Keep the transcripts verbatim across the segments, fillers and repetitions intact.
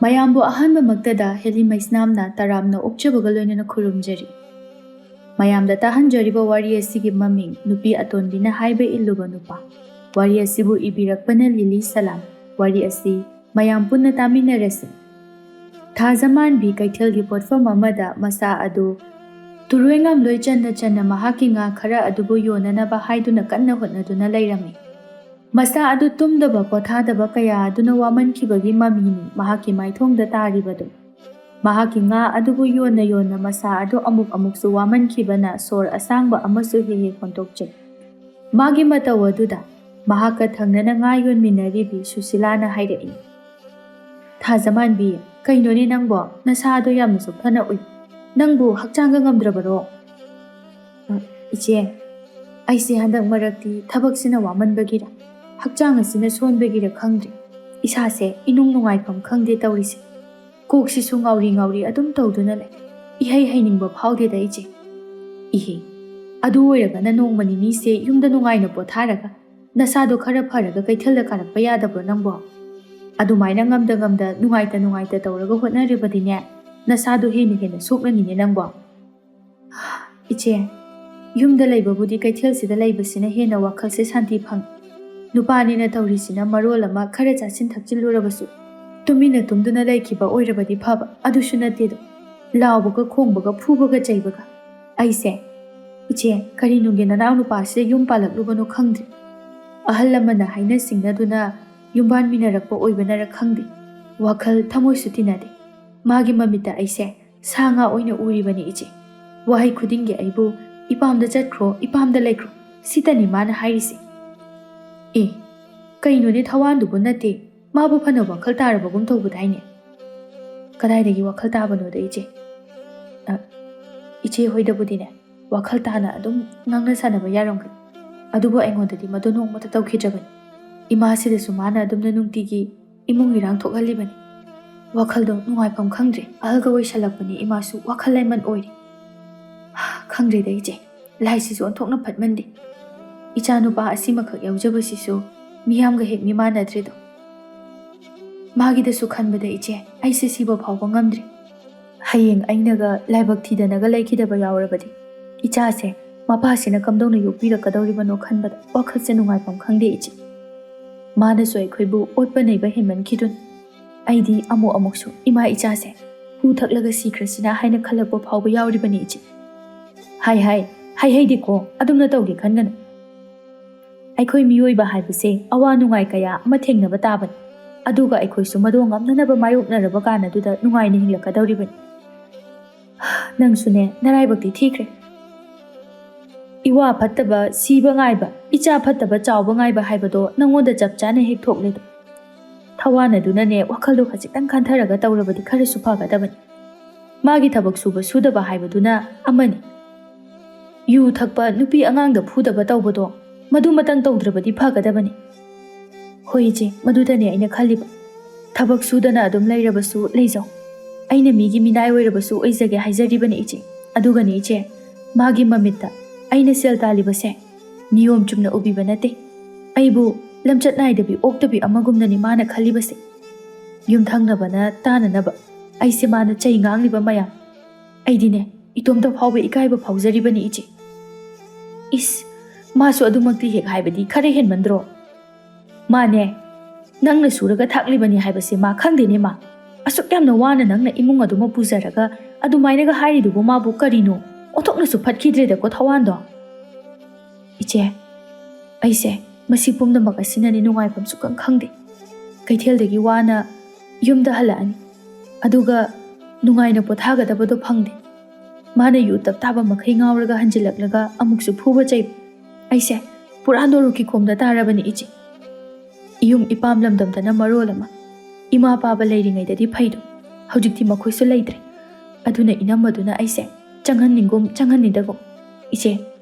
ꯃꯌꯥꯝꯕꯨ ꯑꯍꯥꯟꯕꯃꯛꯇꯗ ꯍꯦꯂꯤ ꯃꯩꯁꯅꯥꯝꯅ ꯇꯔꯥꯝꯅ ꯑꯣꯛꯆꯕꯒ ꯂꯣꯏꯅꯅ ꯈꯨꯔꯨꯝꯖꯔꯤ꯫ ꯃꯌꯥꯝꯗ ꯇꯥꯍꯟꯖꯔꯤꯕ ꯋꯥꯔꯤ ꯑꯁꯤꯒꯤ ꯃꯃꯤꯡ ꯅꯨꯄꯤ ꯑꯇꯣꯟꯕꯤꯅ ꯍꯥꯏꯕ ꯏꯜꯂꯨꯕ ꯅꯨꯄꯥ꯫ ꯋꯥꯔꯤ ꯑꯁꯤꯕꯨ ꯏꯕꯤꯔꯛꯄꯅ ꯂꯤꯂꯤ ꯁꯂꯥꯝ꯫ ꯋꯥꯔꯤ ꯑꯁꯤ ꯃꯌꯥꯝ ꯄꯨꯟꯅ ꯇꯥꯃꯤꯟꯅꯔꯁꯤ꯫ ꯊꯥꯖꯃꯥꯟꯕꯤ ꯀꯩꯊꯦꯜꯒꯤ ꯄꯣꯠꯐꯝ ꯑꯃꯗ ꯃꯆꯥ ꯑꯗꯨ ꯇꯨꯔꯣꯏꯉꯥꯝꯂꯣꯏ ꯆꯟꯅ ꯆꯟꯅ ꯃꯍꯥꯛꯀꯤ ꯉꯥ ꯈꯔ ꯑꯗꯨꯕꯨ ꯌꯣꯟꯅꯅꯕ ꯍꯥꯏꯗꯨꯅ ꯀꯟꯅ ꯍꯣꯠꯅꯗꯨꯅ ꯂꯩꯔꯝꯃꯤ꯫ ꯃꯆꯥ ꯑꯗꯨ ꯇꯨꯝꯗꯕ ꯄꯣꯊꯥꯗꯕ ꯀꯌꯥ ꯑꯗꯨꯅ ꯋꯥꯃꯟꯈꯤꯕꯒꯤ ꯃꯃꯤꯅꯤ ꯃꯍꯥꯛꯀꯤ ꯃꯥꯏꯊꯣꯡꯗ ꯇꯥꯔꯤꯕꯗꯨ꯫ ꯃꯍꯥꯛꯀꯤ ꯉꯥ ꯑꯗꯨꯕꯨ ꯌꯣꯟꯅ ꯌꯣꯟꯅ ꯃꯆꯥ ꯑꯗꯨ ꯑꯃꯨꯛ ꯑꯃꯨꯛꯁꯨ ꯋꯥꯃꯟꯈꯤꯕꯅ ꯁꯣꯔ ꯑꯁꯥꯡꯕ ꯑꯃꯁꯨ ꯍꯦꯛ ꯍꯦꯛ ꯍꯣꯟꯗꯣꯛꯆꯩ꯫ ꯃꯥꯒꯤ ꯃꯇꯧ ꯑꯗꯨꯗ ꯃꯍꯥꯛꯀ ꯊꯪꯅꯅ ꯉꯥ ꯌꯣꯟꯃꯤꯟꯅꯔꯤꯕꯤ ꯁꯨꯁꯤꯂꯥꯅ ꯍꯥꯏꯔꯛꯏ, "ꯊꯥꯖꯃꯥꯟꯕꯤ, ꯀꯩꯅꯣꯅꯦ ꯅꯪꯕꯣ? ꯅꯁꯥꯗꯣ ꯌꯥꯝꯅꯁꯨ ꯐꯅ ꯎꯏ꯫ ꯅꯪꯕꯨ ꯍꯛꯆꯥꯡꯒ ꯉꯝꯗ꯭ꯔꯕꯔꯣ?" "ꯑ, ꯏꯆꯦ, ꯑꯩꯁꯦ ꯍꯟꯗꯛ ꯃꯔꯛꯇꯤ ꯊꯕꯛꯁꯤꯅ ꯋꯥꯃꯟꯕꯒꯤꯔ, ꯍꯛꯆꯥꯡ ꯑꯁꯤꯅ ꯁꯣꯟꯕꯒꯤꯔ ꯈꯪꯗ꯭ꯔꯦ꯫ ꯏꯁꯥꯁꯦ ꯏꯅꯨꯡ ꯅꯨꯡꯉꯥꯏꯐꯝ ꯈꯪꯗꯦ ꯇꯧꯔꯤꯁꯦ꯫ ꯀꯣꯛꯁꯤꯁꯨ ꯉꯥꯎꯔꯤ ꯉꯥꯎꯔꯤ ꯑꯗꯨꯝ ꯇꯧꯗꯨꯅ ꯂꯩ꯫ ꯏꯍꯩ ꯍꯩꯅꯤꯡꯕ ꯐꯥꯎꯗꯦꯗ ꯏꯆꯦ꯫" "ꯏꯍꯦ, ꯑꯗꯨ ꯑꯣꯏꯔꯒꯅ ꯅꯣꯡꯃ ꯅꯤꯅꯤꯁꯦ ꯌꯨꯝꯗ ꯅꯨꯡꯉꯥꯏꯅ ꯄꯣꯊꯥꯔꯒ ꯅꯁꯥꯗꯣ ꯈꯔ ꯐꯔꯒ ꯀꯩꯊꯦꯜꯗ ꯀꯥꯔꯛꯄ ꯌꯥꯗꯕ꯭ꯔꯣ ꯅꯪꯕꯣ? ꯑꯗꯨꯃꯥꯏꯅ ꯉꯝꯗ ꯉꯝꯗ ꯅꯨꯡꯉꯥꯏꯇ ꯅꯨꯡꯉꯥꯏꯇ ꯇꯧꯔꯒ ꯍꯣꯠꯅꯔꯤꯕꯗꯤꯅꯦ, ꯅꯁꯥꯗꯣ ꯍꯦꯟꯅ ꯍꯦꯟꯅ ꯁꯣꯛꯂꯅꯤꯅꯦ ꯅꯪꯕꯣ꯫" "ꯏꯆꯦ, ꯌꯨꯝꯗ ꯂꯩꯕꯕꯨꯗꯤ ꯀꯩꯊꯦꯜꯁꯤꯗ ꯂꯩꯕꯁꯤꯅ ꯍꯦꯟꯅ ꯋꯥꯈꯜꯁꯦ ꯁꯥꯟꯇꯤ ꯐꯪꯉꯤ꯫ ꯅꯨꯄꯥꯅꯤꯅ ꯇꯧꯔꯤꯁꯤꯅ ꯃꯔꯣꯜ ꯑꯃ ꯈꯔ ꯆꯥꯁꯤꯟ ꯊꯛꯆꯤꯜꯂꯨꯔꯕꯁꯨ ꯇꯨꯃꯤꯟꯅ ꯇꯨꯝꯗꯨꯅ ꯂꯩꯈꯤꯕ ꯑꯣꯏꯔꯕꯗꯤ ꯐꯕ, ꯑꯗꯨꯁꯨ ꯅꯠꯇꯦꯗꯣ꯫ ꯂꯥꯎꯕꯒ ꯈꯣꯡꯕꯒ ꯐꯨꯕꯒ ꯆꯩꯕꯒ꯫ ꯑꯩꯁꯦ, ꯏꯆꯦ, ꯀꯔꯤꯅꯨꯡꯒꯤ ꯅꯅꯥꯎ ꯅꯨꯄꯥꯁꯤꯗ ꯌꯨꯝ ꯄꯥꯜꯂꯛꯂꯨꯕꯅꯣ ꯈꯪꯗ꯭ꯔꯦ꯫ ꯑꯍꯜ ꯂꯃꯟꯅ ꯍꯥꯏꯅ ꯁꯤꯡꯅꯗꯨꯅ ꯌꯨꯝꯕꯥꯟꯃꯤꯟꯅꯔꯛꯄ ꯑꯣꯏꯕꯅꯔ ꯈꯪꯗꯦ, ꯋꯥꯈꯜ ꯊꯃꯣꯏꯁꯨ ꯇꯤꯟꯅꯗꯦ꯫ ꯃꯥꯒꯤ ꯃꯃꯤꯠꯇ ꯑꯩꯁꯦ ꯁꯥ ꯉꯥ ꯑꯣꯏꯅ ꯎꯔꯤꯕꯅꯤ ꯏꯆꯦ꯫ ꯋꯥꯍꯩ ꯈꯨꯗꯤꯡꯒꯤ ꯑꯩꯕꯨ 'ꯏꯄꯥꯝꯗ ꯆꯠꯈ꯭ꯔꯣ, ꯏꯄꯥꯝꯗ ꯂꯩꯈ꯭ꯔꯣ' ꯁꯤꯇꯅꯤ ꯃꯥꯅ ꯍꯥꯏꯔꯤꯁꯦ꯫" "ꯑꯦ, ꯀꯩꯅꯣꯅꯦ, ꯊꯋꯥꯟꯗꯨꯕꯨ ꯅꯠꯇꯦ, ꯃꯥꯕꯨ ꯐꯅ ꯋꯥꯈꯜ ꯇꯥꯔꯕꯒꯨꯝ ꯇꯧꯕꯗꯥꯏꯅꯦ?" "ꯀꯗꯥꯏꯗꯒꯤ ꯋꯥꯈꯜ ꯇꯥꯕꯅꯣꯗ ꯏꯆꯦ?" "ꯑ, ꯏꯆꯦ ꯍꯣꯏꯗꯕꯨꯗꯤꯅꯦ, ꯋꯥꯈꯜ ꯇꯥꯅ ꯑꯗꯨꯝ ꯉꯥꯡꯅ ꯁꯥꯟꯅꯕ ꯌꯥꯔꯝꯒꯅꯤ, ꯑꯗꯨꯕꯨ ꯑꯩꯉꯣꯟꯗꯗꯤ ꯃꯗꯨ ꯅꯣꯡꯃꯇ ꯇꯧꯈꯤꯗ꯭ꯔꯕꯅꯤ꯫ ꯏꯃꯥꯁꯤꯗꯁꯨ ꯃꯥꯅ ꯑꯗꯨꯝꯅ ꯅꯨꯡꯇꯤꯒꯤ ꯏꯃꯨꯡ ꯏꯔꯥꯡ ꯊꯣꯛꯍꯜꯂꯤꯕꯅꯤ꯫ ꯋꯥꯈꯜꯗꯣ ꯅꯨꯡꯉꯥꯏꯐꯝ ꯈꯪꯗ꯭ꯔꯦ꯫ ꯑꯍꯜꯒ ꯑꯣꯏꯁꯜꯂꯛꯄꯅꯤ, ꯏꯃꯥꯁꯨ ꯋꯥꯈꯜ ꯂꯩꯃꯟ ꯑꯣꯏꯔꯦ꯫ ꯈꯪꯗ꯭ꯔꯦꯗ ꯏꯆꯦ, ꯂꯥꯏꯁꯤꯁꯨ ꯑꯣꯟꯊꯣꯛꯅ ꯐꯠꯃꯟꯗꯦ꯫ ꯏꯆꯥ ꯅꯨꯄꯥ ꯑꯁꯤꯃꯈꯛ ꯌꯥꯎꯖꯕꯁꯤꯁꯨ ꯃꯤꯌꯥꯝꯒ ꯍꯦꯛ ꯃꯤꯃꯥꯟꯅꯗ꯭ꯔꯦꯗꯣ꯫" ꯃꯥꯒꯤꯗꯁꯨ ꯈꯟꯕꯗ ꯏꯆꯦ, ꯑꯩꯁꯦ ꯁꯤꯕ ꯐꯥꯎꯕ ꯉꯝꯗ꯭ꯔꯤ꯫ ꯍꯌꯦꯡ ꯑꯩꯅꯒ ꯂꯥꯏꯕꯛ ꯊꯤꯗꯅꯒ ꯂꯩꯈꯤꯗꯕ ꯌꯥꯎꯔꯕꯗꯤ, ꯏꯆꯥꯁꯦ ꯃꯄꯥꯁꯤꯅ ꯀꯝꯗꯧꯅ ꯌꯣꯛꯄꯤꯔꯛꯀꯗꯧꯔꯤꯕꯅꯣ ꯈꯟꯕꯗ ꯋꯥꯈꯜꯁꯦ ꯅꯨꯡꯉꯥꯏꯐꯝ ꯈꯪꯗꯦ ꯏꯆꯦ꯫ ꯃꯥꯅꯁꯨ ꯑꯩꯈꯣꯏꯕꯨ ꯑꯣꯠꯄ ꯅꯩꯕ ꯍꯦꯟꯃꯟꯈꯤꯗꯨꯅ ꯑꯩꯗꯤ ꯑꯃꯨꯛ ꯑꯃꯨꯛꯁꯨ ꯏꯃꯥ ꯏꯆꯥꯁꯦ ꯍꯨ ꯊꯛꯂꯒ ꯁꯤꯈ꯭ꯔꯁꯤꯅ ꯍꯥꯏꯅ ꯈꯜꯂꯛꯄ ꯐꯥꯎꯕ ꯌꯥꯎꯔꯤꯕꯅꯤ ꯏꯆꯦ꯫ ꯍꯥꯏ ꯍꯥꯏ, ꯍꯥꯏꯍꯩꯗꯦꯀꯣ, ꯑꯗꯨꯝꯅ ꯇꯧꯒꯦ ꯈꯟꯒꯅꯨ꯫ ꯑꯩꯈꯣꯏ ꯃꯤꯑꯣꯏꯕ ꯍꯥꯏꯕꯁꯦ ꯑꯋꯥ ꯅꯨꯡꯉꯥꯏ ꯀꯌꯥ ꯑꯃ ꯊꯦꯡꯅꯕ ꯇꯥꯕꯅꯤ꯫ ꯑꯗꯨꯒ ꯑꯩꯈꯣꯏꯁꯨ ꯃꯗꯨ ꯉꯝꯅꯅꯕ ꯃꯥꯌꯣꯛꯅꯔꯕ ꯀꯥꯟ ꯑꯗꯨꯗ ꯅꯨꯡꯉꯥꯏꯅ ꯍꯤꯡꯂꯛꯀꯗꯧꯔꯤꯕꯅꯤ꯫ ꯅꯪꯁꯨꯅꯦ, ꯅꯔꯥꯏꯕꯛꯇꯤ ꯊꯤꯈ꯭ꯔꯦ꯫ ꯏꯋꯥ ꯐꯠꯇꯕ ꯁꯤꯕ ꯉꯥꯏꯕ, ꯏꯆꯥ ꯐꯠꯇꯕ ꯆꯥꯎꯕ ꯉꯥꯏꯕ ꯍꯥꯏꯕꯗꯣ ꯅꯪꯉꯣꯟꯗ ꯆꯞ ꯆꯥꯅ ꯍꯦꯛ ꯊꯣꯛꯂꯦꯗꯣ꯫ ꯊꯋꯥꯅꯗꯨꯅꯅꯦ, ꯋꯥꯈꯜꯗꯣ ꯈꯖꯤꯛꯇꯪ ꯈꯟꯊꯔꯒ ꯇꯧꯔꯕꯗꯤ ꯈꯔꯁꯨ ꯐꯒꯗꯕꯅꯤ꯫ ꯃꯥꯒꯤ ꯊꯕꯛ ꯁꯨꯕ ꯁꯨꯗꯕ ꯍꯥꯏꯕꯗꯨꯅ ꯑꯃꯅꯤ꯫ ꯌꯨ ꯊꯛꯄ, ꯅꯨꯄꯤ ꯑꯉꯥꯡꯗ ꯐꯨꯗꯕ ꯇꯧꯕꯗꯣ, ꯃꯗꯨꯃꯇꯪ ꯇꯧꯗ꯭ꯔꯕꯗꯤ ꯐꯒꯗꯕꯅꯤ꯫ ꯍꯣꯏ ꯏꯆꯦ, ꯃꯗꯨꯗꯅꯦ ꯑꯩꯅ ꯈꯜꯂꯤꯕ꯫ ꯊꯕꯛ ꯁꯨꯗꯅ ꯑꯗꯨꯝ ꯂꯩꯔꯕꯁꯨ ꯂꯩꯖꯧ, ꯑꯩꯅ ꯃꯤꯒꯤ ꯃꯤꯅꯥꯏ ꯑꯣꯏꯔꯕꯁꯨ ꯑꯣꯏꯖꯒꯦ ꯍꯥꯏꯖꯔꯤꯕꯅꯤ ꯏꯆꯦ꯫ ꯑꯗꯨꯒꯅꯤ ꯏꯆꯦ, ꯃꯥꯒꯤ ꯃꯃꯤꯠꯇ ꯑꯩꯅ ꯁꯦꯜ ꯇꯥꯜꯂꯤꯕꯁꯦ ꯅꯤꯌꯣꯝ ꯆꯨꯝꯅ ꯎꯕꯤꯕ ꯅꯠꯇꯦ꯫ ꯑꯩꯕꯨ ꯂꯝꯆꯠ ꯅꯥꯏꯗꯕꯤ ꯑꯣꯛꯇꯕꯤ ꯑꯃꯒꯨꯝꯅꯅꯤ ꯃꯥꯅ ꯈꯜꯂꯤꯕꯁꯦ꯫ ꯌꯨꯝꯊꯪꯅꯕꯅ ꯇꯥꯅꯅꯕ ꯑꯩꯁꯦ ꯃꯥꯅ ꯆꯩ ꯉꯥꯡꯂꯤꯕ ꯃꯌꯥꯝ, ꯑꯩꯗꯤꯅꯦ, ꯏꯇꯣꯝꯇ ꯐꯥꯎꯕ ꯏꯀꯥꯏꯕ ꯐꯥꯎꯖꯔꯤꯕꯅꯤ ꯏꯆꯦ꯫ ꯏꯁ, ꯃꯥꯁꯨ ꯑꯗꯨꯃꯛꯇꯤ ꯍꯦꯛ ꯍꯥꯏꯕꯗꯤ ꯈꯔ ꯍꯦꯟꯃꯟꯗ꯭ꯔꯣ? ꯃꯥꯅꯦ, ꯅꯪꯅ ꯁꯨꯔꯒ ꯊꯥꯛꯂꯤꯕꯅꯤ ꯍꯥꯏꯕꯁꯦ ꯃꯥ ꯈꯪꯗꯦꯅꯦ ꯃꯥ꯫ ꯑꯁꯨꯛ ꯌꯥꯝꯅ ꯋꯥꯅ ꯅꯪꯅ ꯏꯃꯨꯡ ꯑꯗꯨꯃ ꯄꯨꯖꯔꯒ ꯑꯗꯨꯃꯥꯏꯅꯒ ꯍꯥꯏꯔꯤꯗꯨꯕꯨ ꯃꯥꯕꯨ ꯀꯔꯤꯅꯣ? ꯑꯣꯟꯊꯣꯛꯅꯁꯨ ꯐꯠꯈꯤꯗ꯭ꯔꯦꯗꯀꯣ ꯊꯋꯥꯟꯗꯣ꯫ ꯏꯆꯦ, ꯑꯩꯁꯦ ꯃꯁꯤ ꯄꯨꯝꯅꯃꯛ ꯑꯁꯤꯅꯅꯦ ꯅꯨꯡꯉꯥꯏꯐꯝ ꯁꯨꯈꯪ ꯈꯪꯗꯦ꯫ ꯀꯩꯊꯦꯜꯗꯒꯤ ꯋꯥꯅ ꯌꯨꯝꯗ ꯍꯜꯂꯛꯑꯅꯤ, ꯑꯗꯨꯒ ꯅꯨꯡꯉꯥꯏꯅ ꯄꯣꯊꯥꯒꯗꯕꯗꯣ ꯐꯪꯗꯦ꯫ ꯃꯥꯅ ꯌꯨ ꯇꯞ ꯇꯥꯕ ꯃꯈꯩ ꯉꯥꯎꯔꯒ ꯍꯟꯖꯤꯜꯂꯛꯂꯒ ꯑꯃꯨꯛꯁꯨ ꯐꯨꯕ ꯆꯩꯕ꯫ ꯑꯩꯁꯦ ꯄꯨꯔꯥ ꯅꯣꯔꯣꯛꯀꯤ ꯈꯣꯡꯗ ꯇꯥꯔꯕꯅꯤ ꯏꯆꯦ꯫ ꯏꯌꯨꯝ ꯏꯄꯥꯝ ꯂꯝꯗꯝꯗꯅ ꯃꯔꯣꯜ ꯑꯃ, ꯏꯃꯥ ꯄꯥꯕ ꯂꯩꯔꯤꯉꯩꯗꯗꯤ ꯐꯩꯗꯣ, ꯍꯧꯖꯤꯛꯇꯤ ꯃꯈꯣꯏꯁꯨ ꯂꯩꯇ꯭ꯔꯦ꯫ ꯑꯗꯨꯅ ꯏꯅꯝꯃꯗꯨꯅ ꯑꯩꯁꯦ ꯆꯪꯍꯟꯅꯤꯡꯒꯨꯝ ꯆꯪꯍꯟꯅꯤꯡꯗꯒꯨꯝ꯫ ꯏꯆꯦ,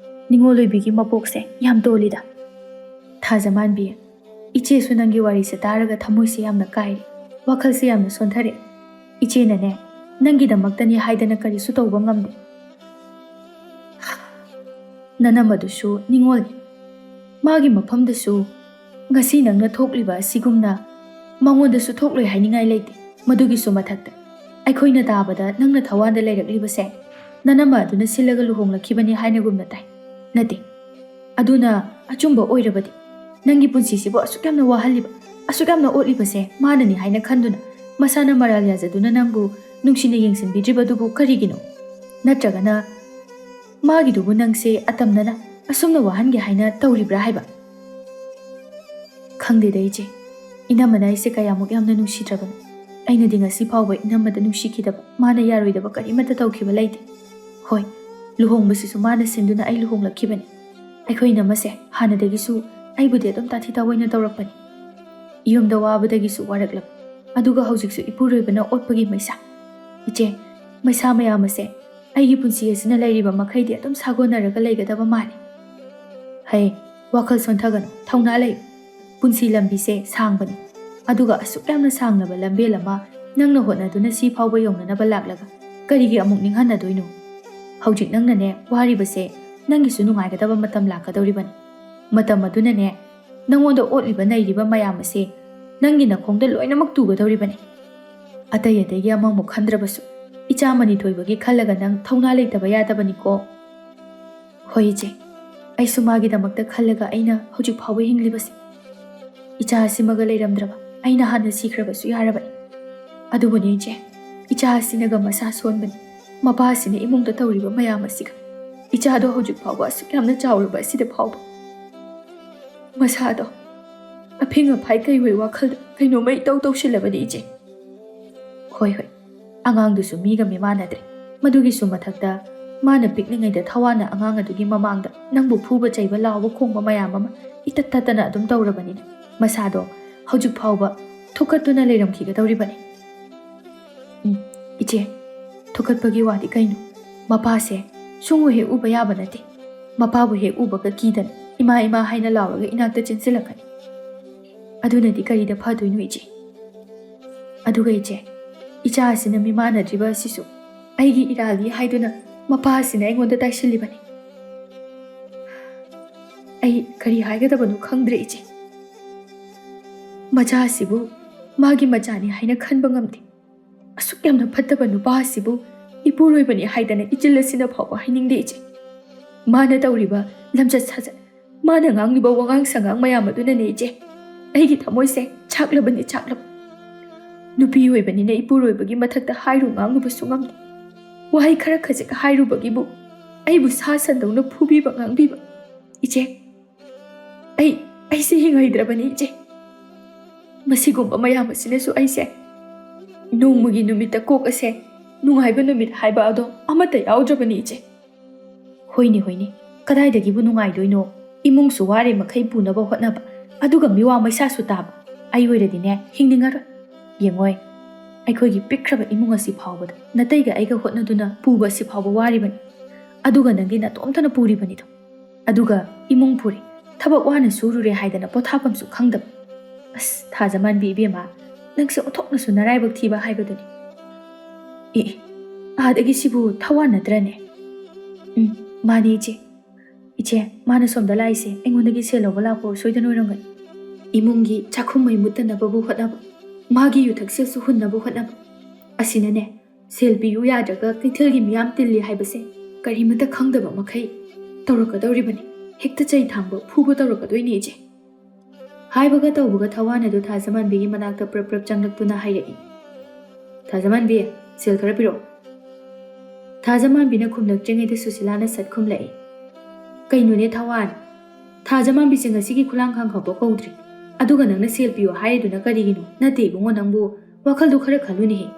ꯅꯤꯉꯣꯜ ꯑꯣꯏꯕꯤꯒꯤ ꯃꯄꯣꯛꯁꯦ ꯌꯥꯝ ꯇꯣꯜꯂꯤꯗ꯫ ꯊꯥꯖꯃꯥꯟꯕꯤ, ꯏꯆꯦꯁꯨ ꯅꯪꯒꯤ ꯋꯥꯔꯤꯁꯦ ꯇꯥꯔꯒ ꯊꯃꯣꯏꯁꯦ ꯌꯥꯝꯅ ꯀꯥꯏꯔꯦ, ꯋꯥꯈꯜꯁꯦ ꯌꯥꯝꯅ ꯁꯣꯟꯊꯔꯦ꯫ ꯏꯆꯦꯅꯅꯦ, ꯅꯪꯒꯤꯗꯃꯛꯇꯅꯤ ꯍꯥꯏꯗꯅ ꯀꯔꯤꯁꯨ ꯇꯧꯕ ꯉꯝꯗꯦ꯫ ꯅꯅꯝꯃꯗꯨꯁꯨ ꯅꯤꯉꯣꯜꯅꯤ꯫ ꯃꯥꯒꯤ ꯃꯐꯝꯗꯁꯨ ꯉꯁꯤ ꯅꯪꯅ ꯊꯣꯛꯂꯤꯕ ꯑꯁꯤꯒꯨꯝꯅ ꯃꯉꯣꯟꯗꯁꯨ ꯊꯣꯛꯂꯣꯏ ꯍꯥꯏꯅꯤꯡꯉꯥꯏ ꯂꯩꯇꯦ꯫ ꯃꯗꯨꯒꯤꯁꯨ ꯃꯊꯛꯇ, ꯑꯩꯈꯣꯏꯅ ꯇꯥꯕꯗ ꯅꯪꯅ ꯊꯋꯥꯟꯗ ꯂꯩꯔꯛꯂꯤꯕꯁꯦ ꯅꯅꯝꯃ ꯑꯗꯨꯅ ꯁꯤꯜꯂꯒ ꯂꯨꯍꯣꯡꯂꯛꯈꯤꯕꯅꯤ ꯍꯥꯏꯅꯒꯨꯝꯅ ꯇꯥꯏ꯫ ꯅꯠꯇꯦ, ꯑꯗꯨꯅ ꯑꯆꯨꯝꯕ ꯑꯣꯏꯔꯕꯗꯤ, ꯅꯪꯒꯤ ꯄꯨꯟꯁꯤꯁꯤꯕꯨ ꯑꯁꯨꯛ ꯌꯥꯝꯅ ꯋꯥꯍꯜꯂꯤꯕ, ꯑꯁꯨꯛ ꯌꯥꯝꯅ ꯑꯣꯠꯂꯤꯕꯁꯦ ꯃꯥꯅꯅꯤ ꯍꯥꯏꯅ ꯈꯟꯗꯨꯅ ꯃꯁꯥꯅ ꯃꯔꯥꯜ ꯌꯥꯖꯗꯨꯅ ꯅꯪꯕꯨ ꯅꯨꯡꯁꯤꯅ ꯌꯦꯡꯁꯤꯟꯕꯤꯗ꯭ꯔꯤꯕꯗꯨꯕꯨ ꯀꯔꯤꯒꯤꯅꯣ? ꯅꯠꯇ꯭ꯔꯒꯅ ꯃꯥꯒꯤꯗꯨꯕꯨ ꯅꯪꯁꯦ ꯑꯇꯝꯅꯅ ꯑꯁꯨꯝꯅ ꯋꯥꯍꯟꯒꯦ ꯍꯥꯏꯅ ꯇꯧꯔꯤꯕ꯭ꯔꯥ ꯍꯥꯏꯕ? ꯈꯪꯗꯦꯗ ꯏꯆꯦ, ꯏꯅꯝꯃꯅ ꯑꯩꯁꯦ ꯀꯌꯥꯃꯨꯛ ꯌꯥꯝꯅ ꯅꯨꯡꯁꯤꯗ꯭ꯔꯕꯅꯣ꯫ ꯑꯩꯅꯗꯤ ꯉꯁꯤ ꯐꯥꯎꯕ ꯏꯅꯝꯃꯗ ꯅꯨꯡꯁꯤꯈꯤꯗꯕ, ꯃꯥꯅ ꯌꯥꯔꯣꯏꯗꯕ ꯀꯔꯤꯃꯠꯇ ꯇꯧꯈꯤꯕ ꯂꯩꯇꯦ꯫ ꯍꯣꯏ, ꯂꯨꯍꯣꯡꯕꯁꯤꯁꯨ ꯃꯥꯅ ꯁꯤꯟꯗꯨꯅ ꯑꯩ ꯂꯨꯍꯣꯡꯂꯛꯈꯤꯕꯅꯤ꯫ ꯑꯩꯈꯣꯏ ꯏꯅꯝꯃꯁꯦ ꯍꯥꯟꯅꯗꯒꯤꯁꯨ ꯑꯩꯕꯨꯗꯤ ꯑꯗꯨꯝ ꯇꯥꯊꯤ ꯇꯥꯑꯣꯏꯅ ꯇꯧꯔꯛꯄꯅꯤ꯫ ꯌꯨꯝꯗ ꯋꯥꯕꯗꯒꯤꯁꯨ ꯋꯥꯔꯛꯂꯕ, ꯑꯗꯨꯒ ꯍꯧꯖꯤꯛꯁꯨ ꯏꯄꯨꯔꯣꯏꯕꯅ ꯑꯣꯠꯄꯒꯤ ꯃꯩꯁꯥ꯫ ꯏꯆꯦ, ꯃꯩꯁꯥ ꯃꯌꯥꯝ ꯑꯁꯦ ꯑꯩꯒꯤ ꯄꯨꯟꯁꯤ ꯑꯁꯤꯅ ꯂꯩꯔꯤꯕ ꯃꯈꯩꯗꯤ ꯑꯗꯨꯝ ꯁꯥꯒꯣꯟꯅꯔꯒ ꯂꯩꯒꯗꯕ ꯃꯥꯜꯂꯤ꯫ ꯍꯩ, ꯋꯥꯈꯜ ꯁꯣꯟꯊꯒꯅꯨ, ꯊꯧꯅꯥ ꯂꯩꯌꯨ꯫ ꯄꯨꯟꯁꯤ ꯂꯝꯕꯤꯁꯦ ꯁꯥꯡꯕꯅꯤ, ꯑꯗꯨꯒ ꯑꯁꯨꯛ ꯌꯥꯝꯅ ꯁꯥꯡꯂꯕ ꯂꯝꯕꯦꯜ ꯑꯃ ꯅꯪꯅ ꯍꯣꯠꯅꯗꯨꯅ ꯁꯤ ꯐꯥꯎꯕ ꯌꯧꯅꯅꯕ ꯂꯥꯛꯂꯒ ꯀꯔꯤꯒꯤ ꯑꯃꯨꯛ ꯅꯤꯡꯍꯟꯅꯗꯣꯏꯅꯣ? ꯍꯧꯖꯤꯛ ꯅꯪꯅꯅꯦ ꯋꯥꯔꯤꯕꯁꯦ, ꯅꯪꯒꯤꯁꯨ ꯅꯨꯡꯉꯥꯏꯒꯗꯕ ꯃꯇꯝ ꯂꯥꯛꯀꯗꯧꯔꯤꯕꯅꯤ꯫ ꯃꯇꯝ ꯑꯗꯨꯅꯅꯦ ꯅꯪꯉꯣꯟꯗ ꯑꯣꯠꯂꯤꯕ ꯅꯩꯔꯤꯕ ꯃꯌꯥꯝ ꯑꯁꯦ ꯅꯪꯒꯤ ꯅꯈꯣꯡꯗ ꯂꯣꯏꯅꯃꯛ ꯇꯨꯒꯗꯧꯔꯤꯕꯅꯤ꯫ ꯑꯇꯩ ꯑꯇꯩꯒꯤ ꯑꯃꯃꯨꯛ ꯈꯟꯗ꯭ꯔꯕꯁꯨ, ꯏꯆꯥ ꯃꯅꯤꯊꯣꯏꯕꯒꯤ ꯈꯜꯂꯒ ꯅꯪ ꯊꯧꯅꯥ ꯂꯩꯇꯕ ꯌꯥꯗꯕꯅꯤꯀꯣ꯫ ꯍꯣꯏ ꯏꯆꯦ, ꯑꯩꯁꯨ ꯃꯥꯒꯤꯗꯃꯛꯇ ꯈꯜꯂꯒ ꯑꯩꯅ ꯍꯧꯖꯤꯛ ꯐꯥꯎꯕ ꯍꯤꯡꯂꯤꯕꯁꯦ꯫ ꯏꯆꯥ ꯑꯁꯤꯃꯒ ꯂꯩꯔꯝꯗ꯭ꯔꯕ ꯑꯩꯅ ꯍꯥꯟꯅ ꯁꯤꯈ꯭ꯔꯕꯁꯨ ꯌꯥꯔꯕꯅꯤ꯫ ꯑꯗꯨꯕꯨꯅꯦ ꯏꯆꯦ, ꯏꯆꯥ ꯑꯁꯤꯅꯒ ꯃꯁꯥ ꯁꯣꯟꯕꯅꯤ, ꯃꯄꯥ ꯑꯁꯤꯅ ꯏꯃꯨꯡꯗ ꯇꯧꯔꯤꯕ ꯃꯌꯥꯝ ꯑꯁꯤꯒ, ꯏꯆꯥꯗꯣ ꯍꯧꯖꯤꯛ ꯐꯥꯎꯕ ꯑꯁꯨꯛ ꯌꯥꯝꯅ ꯆꯥꯎꯔꯕ ꯑꯁꯤꯗ ꯐꯥꯎꯕ ꯃꯁꯥꯗꯣ ꯑꯐꯤꯡ ꯑꯐꯥꯏ ꯀꯩꯑꯣꯏ ꯋꯥꯈꯜꯗ ꯀꯩꯅꯣꯝꯃ ꯏꯇꯧ ꯇꯧꯁꯤꯜꯂꯕꯅꯤ ꯏꯆꯦ꯫ ꯍꯣꯏ, ꯍꯣꯏ, ꯑꯉꯥꯡꯗꯨꯁꯨ ꯃꯤꯒ ꯃꯤꯃꯥꯟꯅꯗ꯭ꯔꯦ꯫ ꯃꯗꯨꯒꯤꯁꯨ ꯃꯊꯛꯇ, ꯃꯥꯅ ꯄꯤꯛꯂꯤꯉꯩꯗ ꯊꯋꯥꯟꯅ ꯑꯉꯥꯡ ꯑꯗꯨꯒꯤ ꯃꯃꯥꯡꯗ ꯅꯪꯕꯨ ꯐꯨꯕ ꯆꯩꯕ, ꯂꯥꯎꯕ ꯈꯣꯡꯕ ꯃꯌꯥꯝ ꯑꯃ ꯏꯇꯠ ꯇꯠꯇꯅ ꯑꯗꯨꯝ ꯇꯧꯔꯕꯅꯤꯅ, ꯃꯁꯥꯗꯣ ꯍꯧꯖꯤꯛ ꯐꯥꯎꯕ ꯊꯨꯛꯀꯠꯇꯨꯅ ꯂꯩꯔꯝꯈꯤꯒꯗꯧꯔꯤꯕꯅꯤ꯫ ꯎꯝ, ꯏꯆꯦ, ꯊꯨꯛꯀꯠꯄꯒꯤ ꯋꯥꯗꯤ ꯀꯩꯅꯣ? ꯃꯄꯥꯁꯦ ꯁꯨꯡꯎ ꯍꯦꯛ ꯎꯕ ꯌꯥꯕ ꯅꯠꯇꯦ꯫ ꯃꯄꯥꯕꯨ ꯍꯦꯛ ꯎꯕꯒ ꯀꯤꯗꯅ "ꯏꯃꯥ, ꯏꯃꯥ" ꯍꯥꯏꯅ ꯂꯥꯎꯔꯒ ꯏꯅꯥꯛꯇ ꯆꯦꯟꯁꯤꯜꯂꯛꯀꯅꯤ꯫ ꯑꯗꯨꯅꯗꯤ ꯀꯔꯤꯗ ꯐꯗꯣꯏꯅꯣ ꯏꯆꯦ? ꯑꯗꯨꯒ ꯏꯆꯦ, ꯏꯆꯥ ꯑꯁꯤꯅ ꯃꯤꯃꯥꯟꯅꯗ꯭ꯔꯤꯕ ꯑꯁꯤꯁꯨ ꯑꯩꯒꯤ ꯏꯔꯥꯜꯅꯤ ꯍꯥꯏꯗꯨꯅ ꯃꯄꯥ ꯑꯁꯤꯅ ꯑꯩꯉꯣꯟꯗ ꯇꯥꯏꯁꯤꯜꯂꯤꯕꯅꯤ꯫ ꯑꯩ ꯀꯔꯤ ꯍꯥꯏꯒꯗꯕꯅꯣ ꯈꯪꯗ꯭ꯔꯦ ꯏꯆꯦ꯫ ꯃꯆꯥ ꯑꯁꯤꯕꯨ ꯃꯥꯒꯤ ꯃꯆꯥꯅꯤ ꯍꯥꯏꯅ ꯈꯟꯕ ꯉꯝꯗꯦ꯫ ꯑꯁꯨꯛ ꯌꯥꯝꯅ ꯐꯠꯇꯕ ꯅꯨꯄꯥ ꯑꯁꯤꯕꯨ ꯏꯄꯨꯔꯣꯏꯕꯅꯤ ꯍꯥꯏꯗꯅ ꯏꯆꯤꯜ ꯑꯁꯤꯅ ꯐꯥꯎꯕ ꯍꯥꯏꯅꯤꯡꯗꯦ ꯏꯆꯦ꯫ ꯃꯥꯅ ꯇꯧꯔꯤꯕ ꯂꯝꯆꯠ ꯁꯥꯖꯠ, ꯃꯥꯅ ꯉꯥꯡꯂꯤꯕ ꯋꯥꯉꯥꯡ ꯁꯉꯥꯡ ꯃꯌꯥꯝ ꯑꯗꯨꯅꯅꯦ ꯏꯆꯦ, ꯑꯩꯒꯤ ꯊꯃꯣꯏꯁꯦ ꯆꯥꯛꯂꯕꯅꯤ, ꯆꯥꯛꯂꯕ꯫ ꯅꯨꯄꯤ ꯑꯣꯏꯕꯅꯤꯅ ꯏꯄꯨꯔꯣꯏꯕꯒꯤ ꯃꯊꯛꯇ ꯍꯥꯏꯔꯨ ꯉꯥꯡꯂꯨꯕꯁꯨ ꯉꯝꯗꯦ꯫ ꯋꯥꯍꯩ ꯈꯔ ꯈꯖꯤꯛ ꯍꯥꯏꯔꯨꯕꯒꯤꯕꯨ ꯑꯩꯕꯨ ꯁꯥ ꯁꯟꯗꯧꯅ ꯐꯨꯕꯤꯕ ꯉꯥꯡꯕꯤꯕ꯫ ꯏꯆꯦ, ꯑꯩ, ꯑꯩꯁꯦ ꯍꯤꯡꯍꯩꯗ꯭ꯔꯕꯅꯤ ꯏꯆꯦ꯫ ꯃꯁꯤꯒꯨꯝꯕ ꯃꯌꯥꯝ ꯑꯁꯤꯅꯁꯨ ꯑꯩꯁꯦ ꯅꯣꯡꯃꯒꯤ ꯅꯨꯃꯤꯠꯇ ꯀꯣꯛ ꯑꯁꯦ ꯅꯨꯡꯉꯥꯏꯕ ꯅꯨꯃꯤꯠ ꯍꯥꯏꯕ ꯑꯗꯣ ꯑꯃꯠꯇ ꯌꯥꯎꯗ꯭ꯔꯕꯅꯤ ꯏꯆꯦ꯫ ꯍꯣꯏꯅꯦ, ꯍꯣꯏꯅꯦ, ꯀꯗꯥꯏꯗꯒꯤꯕꯨ ꯅꯨꯡꯉꯥꯏꯗꯣꯏꯅꯣ? ꯏꯃꯨꯡꯁꯨ ꯋꯥꯔꯦ ꯃꯈꯩ ꯄꯨꯅꯕ ꯍꯣꯠꯅꯕ, ꯑꯗꯨꯒ ꯃꯤꯋꯥ ꯃꯩꯁꯥꯁꯨ ꯇꯥꯕ꯫ ꯑꯩ ꯑꯣꯏꯔꯗꯤꯅꯦ, ꯍꯤꯡꯅꯤꯡꯉꯔꯣꯏ꯫ ꯌꯦꯡꯉꯣꯏ, ꯑꯩꯈꯣꯏꯒꯤ ꯄꯤꯛꯈ꯭ꯔꯕ ꯏꯃꯨꯡ ꯑꯁꯤ ꯐꯥꯎꯕꯗ ꯅꯇꯩꯒ ꯑꯩꯒ ꯍꯣꯠꯅꯗꯨꯅ ꯄꯨꯕ ꯑꯁꯤ ꯐꯥꯎꯕ ꯋꯥꯔꯤꯕꯅꯤ꯫ ꯑꯗꯨꯒ ꯅꯪꯗꯤ ꯅꯇꯣꯝꯇꯅ ꯄꯨꯔꯤꯕꯅꯤꯗꯣ꯫ ꯑꯗꯨꯒ ꯏꯃꯨꯡ ꯄꯨꯔꯦ, ꯊꯕꯛ ꯋꯥꯅ ꯁꯨꯔꯨꯔꯦ ꯍꯥꯏꯗꯅ ꯄꯣꯊꯥꯐꯝꯁꯨ ꯈꯪꯗꯕ꯫ ꯑꯁ, ꯊꯥꯖꯃꯥꯟꯕꯤ ꯏꯕꯦꯝꯃ, ꯅꯪꯁꯦ ꯑꯣꯟꯊꯣꯛꯅꯁꯨ ꯅꯔꯥꯏꯕꯛ ꯊꯤꯕ ꯍꯥꯏꯕꯗꯨꯅꯤ꯫ ꯑꯦ, ꯑꯦ, ꯑꯥꯗꯒꯤ ꯁꯤꯕꯨ ꯊꯋꯥꯟ ꯅꯠꯇ꯭ꯔꯅꯦ? ꯎꯝ, ꯃꯥꯅꯦ ꯏꯆꯦ꯫ ꯏꯆꯦ, ꯃꯥꯅ ꯁꯣꯝꯗ ꯂꯥꯛꯏꯁꯦ ꯑꯩꯉꯣꯟꯗꯒꯤ ꯁꯦꯜ ꯂꯧꯕ ꯂꯥꯛꯄ ꯁꯣꯏꯗꯅ ꯑꯣꯏꯔꯝꯒꯅꯤ꯫ ꯏꯃꯨꯡꯒꯤ ꯆꯥꯛꯈꯨꯝ ꯃꯩ ꯃꯨꯠꯇꯅꯕꯕꯨ ꯍꯣꯠꯅꯕ, ꯃꯥꯒꯤ ꯌꯨꯊꯛꯁꯦꯜꯁꯨ ꯍꯨꯟꯅꯕ ꯍꯣꯠꯅꯕ꯫ ꯑꯁꯤꯅꯅꯦ, ꯁꯦꯜ ꯄꯤꯌꯨ ꯌꯥꯗ꯭ꯔꯒ ꯀꯩꯊꯦꯜꯒꯤ ꯃꯤꯌꯥꯝ ꯇꯤꯜꯂꯤ ꯍꯥꯏꯕꯁꯦ ꯀꯔꯤꯃꯠꯇ ꯈꯪꯗꯕ ꯃꯈꯩ ꯇꯧꯔꯛꯀꯗꯧꯔꯤꯕꯅꯤ꯫ ꯍꯦꯛꯇ ꯆꯩ ꯊꯥꯡꯕ, ꯐꯨꯕ ꯇꯧꯔꯛꯀꯗꯣꯏꯅꯤ ꯏꯆꯦ꯫ ꯍꯥꯏꯕꯒ ꯇꯧꯕꯒ ꯊꯋꯥꯟ ꯑꯗꯨ ꯊꯥꯖꯃꯥꯟꯕꯤꯒꯤ ꯃꯅꯥꯛꯇ ꯄ꯭ꯔꯞ ꯄ꯭ꯔꯞ ꯆꯪꯂꯛꯇꯨꯅ ꯍꯥꯏꯔꯛꯏ, "ꯊꯥꯖꯃꯥꯟꯕꯤ, ꯁꯦꯜ ꯈꯔ ꯄꯤꯔꯛꯑꯣ꯫" ꯊꯥꯖꯃꯥꯟꯕꯤꯅ ꯈꯨꯝꯂꯛꯇ꯭ꯔꯤꯉꯩꯗ ꯁꯨꯁꯤꯂꯥꯅ ꯁꯠ ꯈꯨꯝꯂꯛꯏ, "ꯀꯩꯅꯣꯅꯦ ꯊꯋꯥꯟ? ꯊꯥꯖꯃꯥꯟꯕꯤꯁꯦ ꯉꯁꯤꯒꯤ ꯈꯨꯂꯥꯡ ꯈꯥꯡ ꯈꯥꯡꯕ ꯀꯧꯗ꯭ꯔꯤ꯫ ꯑꯗꯨꯒ ꯅꯪꯅ ꯁꯦꯜ ꯄꯤꯌꯣ ꯍꯥꯏꯔꯤꯗꯨꯅ ꯀꯔꯤꯒꯤꯅꯣ? ꯅꯠꯇꯦ ꯏꯕꯨꯡꯉꯣ, ꯅꯪꯕꯨ ꯋꯥꯈꯜꯗꯨ ꯈꯔ ꯈꯜꯂꯨꯅꯦꯍꯦ꯫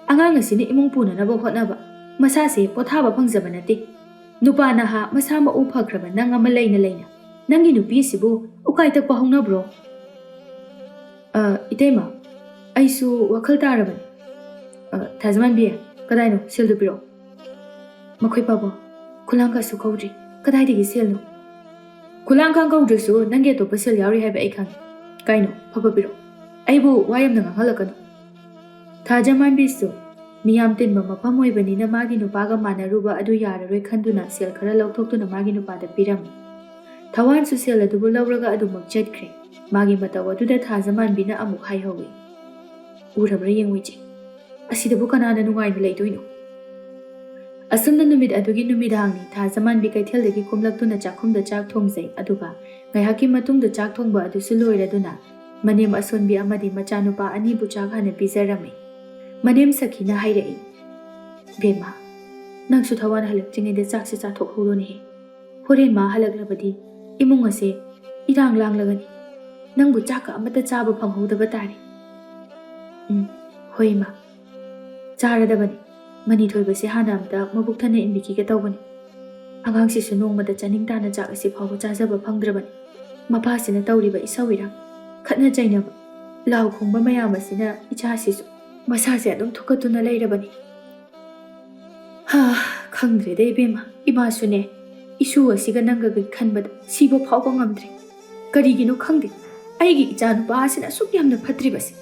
ꯑꯉꯥꯡ ꯑꯁꯤꯅ ꯏꯃꯨꯡ ꯄꯨꯅꯅꯕ ꯍꯣꯠꯅꯕ, ꯃꯁꯥꯁꯦ ꯄꯣꯊꯥꯕ ꯐꯪꯖꯕ ꯅꯠꯇꯦ꯫ ꯅꯨꯄꯥ ꯅꯍꯥ ꯃꯁꯥ ꯃꯎ ꯐꯈ꯭ꯔꯕ ꯅꯪ ꯑꯃ ꯂꯩꯅ ꯂꯩꯅ ꯅꯪꯒꯤ ꯅꯨꯄꯤꯁꯤꯕꯨ ꯎꯀꯥꯏ ꯇꯛꯄ ꯍꯧꯅꯕ꯭ꯔꯣ?" "ꯑ, ꯏꯇꯩꯃ, ꯑꯩꯁꯨ ꯋꯥꯈꯜ ꯇꯥꯔꯕꯅꯤ꯫ ꯑ, ꯊꯥꯖꯃꯥꯟꯕꯤ, ꯀꯗꯥꯏꯅꯣ? ꯁꯦꯜꯗꯨ ꯄꯤꯔꯛꯑꯣ꯫" "ꯃꯈꯣꯏ ꯄꯥꯕꯨꯡ, ꯈꯨꯂꯥꯡ ꯀꯩꯁꯨ ꯀꯧꯗ꯭ꯔꯤ꯫ ꯀꯗꯥꯏꯗꯒꯤ ꯁꯦꯜꯅꯣ?" "ꯈꯨꯂꯥꯡ ꯈꯥꯡ ꯀꯧꯗ꯭ꯔꯁꯨ ꯅꯪꯒꯤ ꯑꯇꯣꯞꯄ ꯁꯦꯜ ꯌꯥꯎꯔꯤ ꯍꯥꯏꯕ ꯑꯩ ꯈꯪꯉꯤ꯫ ꯀꯩꯅꯣ? ꯐꯕ ꯄꯤꯔꯛꯑꯣ꯫ ꯑꯩꯕꯨ ꯋꯥ ꯌꯥꯝꯅ ꯉꯥꯡꯍꯜꯂꯛꯀꯅꯨ꯫" ꯊꯥꯖꯃꯥꯟꯕꯤꯁꯨ ꯃꯤꯌꯥꯝ ꯇꯤꯟꯕ ꯃꯐꯝ ꯑꯣꯏꯕꯅꯤꯅ ꯃꯥꯒꯤ ꯅꯨꯄꯥꯒ ꯃꯥꯟꯅꯔꯨꯕ ꯑꯗꯨ ꯌꯥꯔꯔꯣꯏ ꯈꯟꯗꯨꯅ ꯁꯦꯜ ꯈꯔ ꯂꯧꯊꯣꯛꯇꯨꯅ ꯃꯥꯒꯤ ꯅꯨꯄꯥꯗ ꯄꯤꯔꯝꯃꯤ꯫ ꯊꯋꯥꯟꯁꯨ ꯁꯦꯜ ꯑꯗꯨꯕꯨ ꯂꯧꯔꯒ ꯑꯗꯨꯃꯛ ꯆꯠꯈ꯭ꯔꯦ꯫ ꯃꯥꯒꯤ ꯃꯇꯧ ꯑꯗꯨꯗ ꯊꯥꯖꯃꯥꯟꯕꯤꯅ ꯑꯃꯨꯛ ꯍꯥꯏꯍꯧꯏ, ꯎꯔꯕ꯭ꯔꯥ ꯌꯦꯡꯉꯨ ꯏꯆꯦ, ꯑꯁꯤꯗꯕꯨ ꯀꯅꯥꯅ ꯅꯨꯡꯉꯥꯏꯅ ꯂꯩꯗꯣꯏꯅꯣ? ꯑꯁꯨꯝꯅ ꯅꯨꯃꯤꯠ ꯑꯗꯨꯒꯤ ꯅꯨꯃꯤꯗꯥꯡꯅꯤ꯫ ꯊꯥꯖꯃꯥꯟꯕꯤ ꯀꯩꯊꯦꯜꯗꯒꯤ ꯀꯨꯝꯂꯛꯇꯨꯅ ꯆꯥꯛꯈꯨꯝꯗ ꯆꯥꯛ ꯊꯣꯡꯖꯩ, ꯑꯗꯨꯒ ꯉꯥꯏꯍꯥꯛꯀꯤ ꯃꯇꯨꯡꯗ ꯆꯥꯛ ꯊꯣꯡꯕ ꯑꯗꯨꯁꯨ ꯂꯣꯏꯔꯗꯨꯅ ꯃꯅꯦꯝ ꯑꯁꯣꯟꯕꯤ ꯑꯃꯗꯤ ꯃꯆꯥꯅꯨꯄꯥ ꯑꯅꯤꯕꯨ ꯆꯥꯛ ꯍꯥꯟꯅ ꯄꯤꯖꯔꯝꯃꯤ꯫ ꯃꯅꯦꯝ ꯁꯈꯤꯅ ꯍꯥꯏꯔꯛꯏ, "ꯕꯦꯝꯃ, ꯅꯪꯁꯨ ꯊꯋꯥꯟ ꯍꯜꯂꯛꯇ꯭ꯔꯤꯉꯩꯗ ꯆꯥꯛꯁꯦ ꯆꯥꯊꯣꯛꯍꯧꯔꯣꯅꯦꯍꯦ꯫ ꯍꯣꯔꯦꯟ ꯃꯥ ꯍꯜꯂꯛꯂꯕꯗꯤ ꯏꯃꯨꯡ ꯑꯁꯦ ꯏꯔꯥꯡ ꯂꯥꯡꯂꯒꯅꯤ꯫ ꯅꯪꯕꯨ ꯆꯥꯛꯀ ꯑꯃꯠꯇ ꯆꯥꯕ ꯐꯪꯍꯧꯗꯕ ꯇꯥꯔꯦ꯫" "ꯎꯝ, ꯍꯣꯏ ꯏꯃꯥ, ꯆꯥꯔꯗꯕꯅꯤ꯫ ꯃꯅꯤ ꯊꯣꯏꯕꯁꯦ ꯍꯥꯟꯅ ꯑꯝꯇ ꯃꯕꯨꯛ ꯊꯟꯅ ꯏꯟꯕꯤꯈꯤꯒꯦ ꯇꯧꯕꯅꯤ꯫ ꯑꯉꯥꯡꯁꯤꯁꯨ ꯅꯣꯡꯃꯗ ꯆꯥꯅꯤꯡ ꯇꯥꯅ ꯆꯥꯛ ꯑꯁꯤ ꯐꯥꯎꯕ ꯆꯥꯖꯕ ꯐꯪꯗ꯭ꯔꯕꯅꯤ꯫ ꯃꯄꯥꯁꯤꯅ ꯇꯧꯔꯤꯕ ꯏꯁꯧ ꯏꯔꯥꯡ, ꯈꯠꯅ ꯆꯩꯅꯕ, ꯂꯥꯎ ꯈꯣꯡꯕ ꯃꯌꯥꯝ ꯑꯁꯤꯅ ꯏꯆꯥꯁꯤꯁꯨ ꯃꯁꯥꯁꯦ ꯑꯗꯨꯝ ꯊꯨꯛꯀꯠꯇꯨꯅ ꯂꯩꯔꯕꯅꯤ꯫ ꯍꯥ, ꯈꯪꯗ꯭ꯔꯦꯗ ꯏꯕꯦꯝꯃ, ꯏꯃꯥꯁꯨꯅꯦ, ꯏꯁꯨ ꯑꯁꯤꯒ ꯅꯪꯒꯒ ꯈꯟꯕꯗ ꯁꯤꯕ ꯐꯥꯎꯕ ꯉꯝꯗ꯭ꯔꯦ꯫ ꯀꯔꯤꯒꯤꯅꯣ ꯈꯪꯗꯦ, ꯑꯩꯒꯤ ꯏꯆꯥ ꯅꯨꯄꯥ ꯑꯁꯤꯅ ꯑꯁꯨꯛ ꯌꯥꯝꯅ ꯐꯠꯇ꯭ꯔꯤꯕꯁꯦ꯫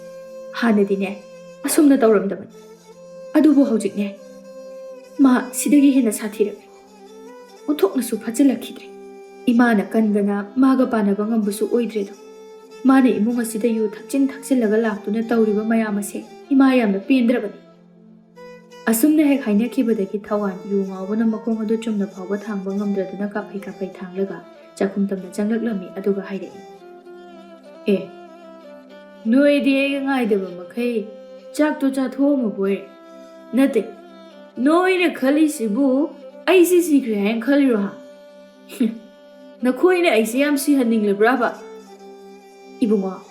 ꯍꯥꯟꯅꯗꯤꯅꯦ, ꯑꯁꯨꯝꯅ ꯇꯧꯔꯝꯗꯕꯅꯤ꯫ ꯑꯗꯨꯕꯨ ꯍꯧꯖꯤꯛꯅꯦ, ꯃꯥ ꯁꯤꯗꯒꯤ ꯍꯦꯟꯅ ꯁꯥꯊꯤꯔꯛꯂꯦ꯫ ꯑꯣꯟꯊꯣꯛꯅꯁꯨ ꯐꯠꯆꯤꯜꯂꯛꯈꯤꯗ꯭ꯔꯦ꯫ ꯏꯃꯥꯅ ꯀꯟꯗꯅ ꯃꯥꯒ ꯄꯥꯟꯅꯕ ꯉꯝꯕꯁꯨ ꯑꯣꯏꯗ꯭ꯔꯦꯗꯣ꯫ ꯃꯥꯅ ꯏꯃꯨꯡ ꯑꯁꯤꯗ ꯌꯨ ꯊꯛꯆꯤꯟ ꯊꯛꯆꯤꯜꯂꯒ ꯂꯥꯛꯇꯨꯅ ꯇꯧꯔꯤꯕ ꯃꯌꯥꯝ ꯑꯁꯦ ꯏꯃꯥ ꯌꯥꯝꯅ ꯄꯦꯟꯗ꯭ꯔꯕꯅꯤ꯫" ꯑꯁꯨꯝꯅ ꯍꯦꯛ ꯍꯥꯏꯅꯈꯤꯕꯗꯒꯤ ꯊꯋꯥꯟ ꯌꯨ ꯉꯥꯎꯕꯅ ꯃꯈꯣꯡ ꯑꯗꯨ ꯆꯨꯝꯅ ꯐꯥꯎꯕ ꯊꯥꯡꯕ ꯉꯝꯗ꯭ꯔꯗꯨꯅ ꯀꯥꯐꯩ ꯀꯥꯐꯩ ꯊꯥꯡꯂꯒ ꯆꯥꯛꯈꯨꯝ ꯇꯝꯅ ꯆꯪꯂꯛꯂꯝꯃꯤ, ꯑꯗꯨꯒ ꯍꯥꯏꯔꯛꯏ, "ꯑꯦ, ꯅꯣꯏꯗꯤ ꯑꯩꯒ ꯉꯥꯏꯗꯕ ꯃꯈꯩ ꯆꯥꯛꯇꯣ ꯆꯥꯊꯣꯛꯑꯝꯃꯕꯣꯏꯔꯦ? ꯅꯠꯇꯦ, ꯅꯣꯏꯅ ꯈꯜꯂꯤꯁꯤꯕꯨ ꯑꯩꯁꯦ ꯁꯤꯈ꯭ꯔꯦ ꯍꯥꯏꯅ ꯈꯜꯂꯤꯔꯣ ꯍꯥ? ꯅꯈꯣꯏꯅ ꯑꯩꯁꯦ ꯌꯥꯝ ꯁꯤꯍꯟꯅꯤꯡꯂꯕ꯭ꯔꯥꯕ?" "ꯏꯕꯨꯡꯉꯣ,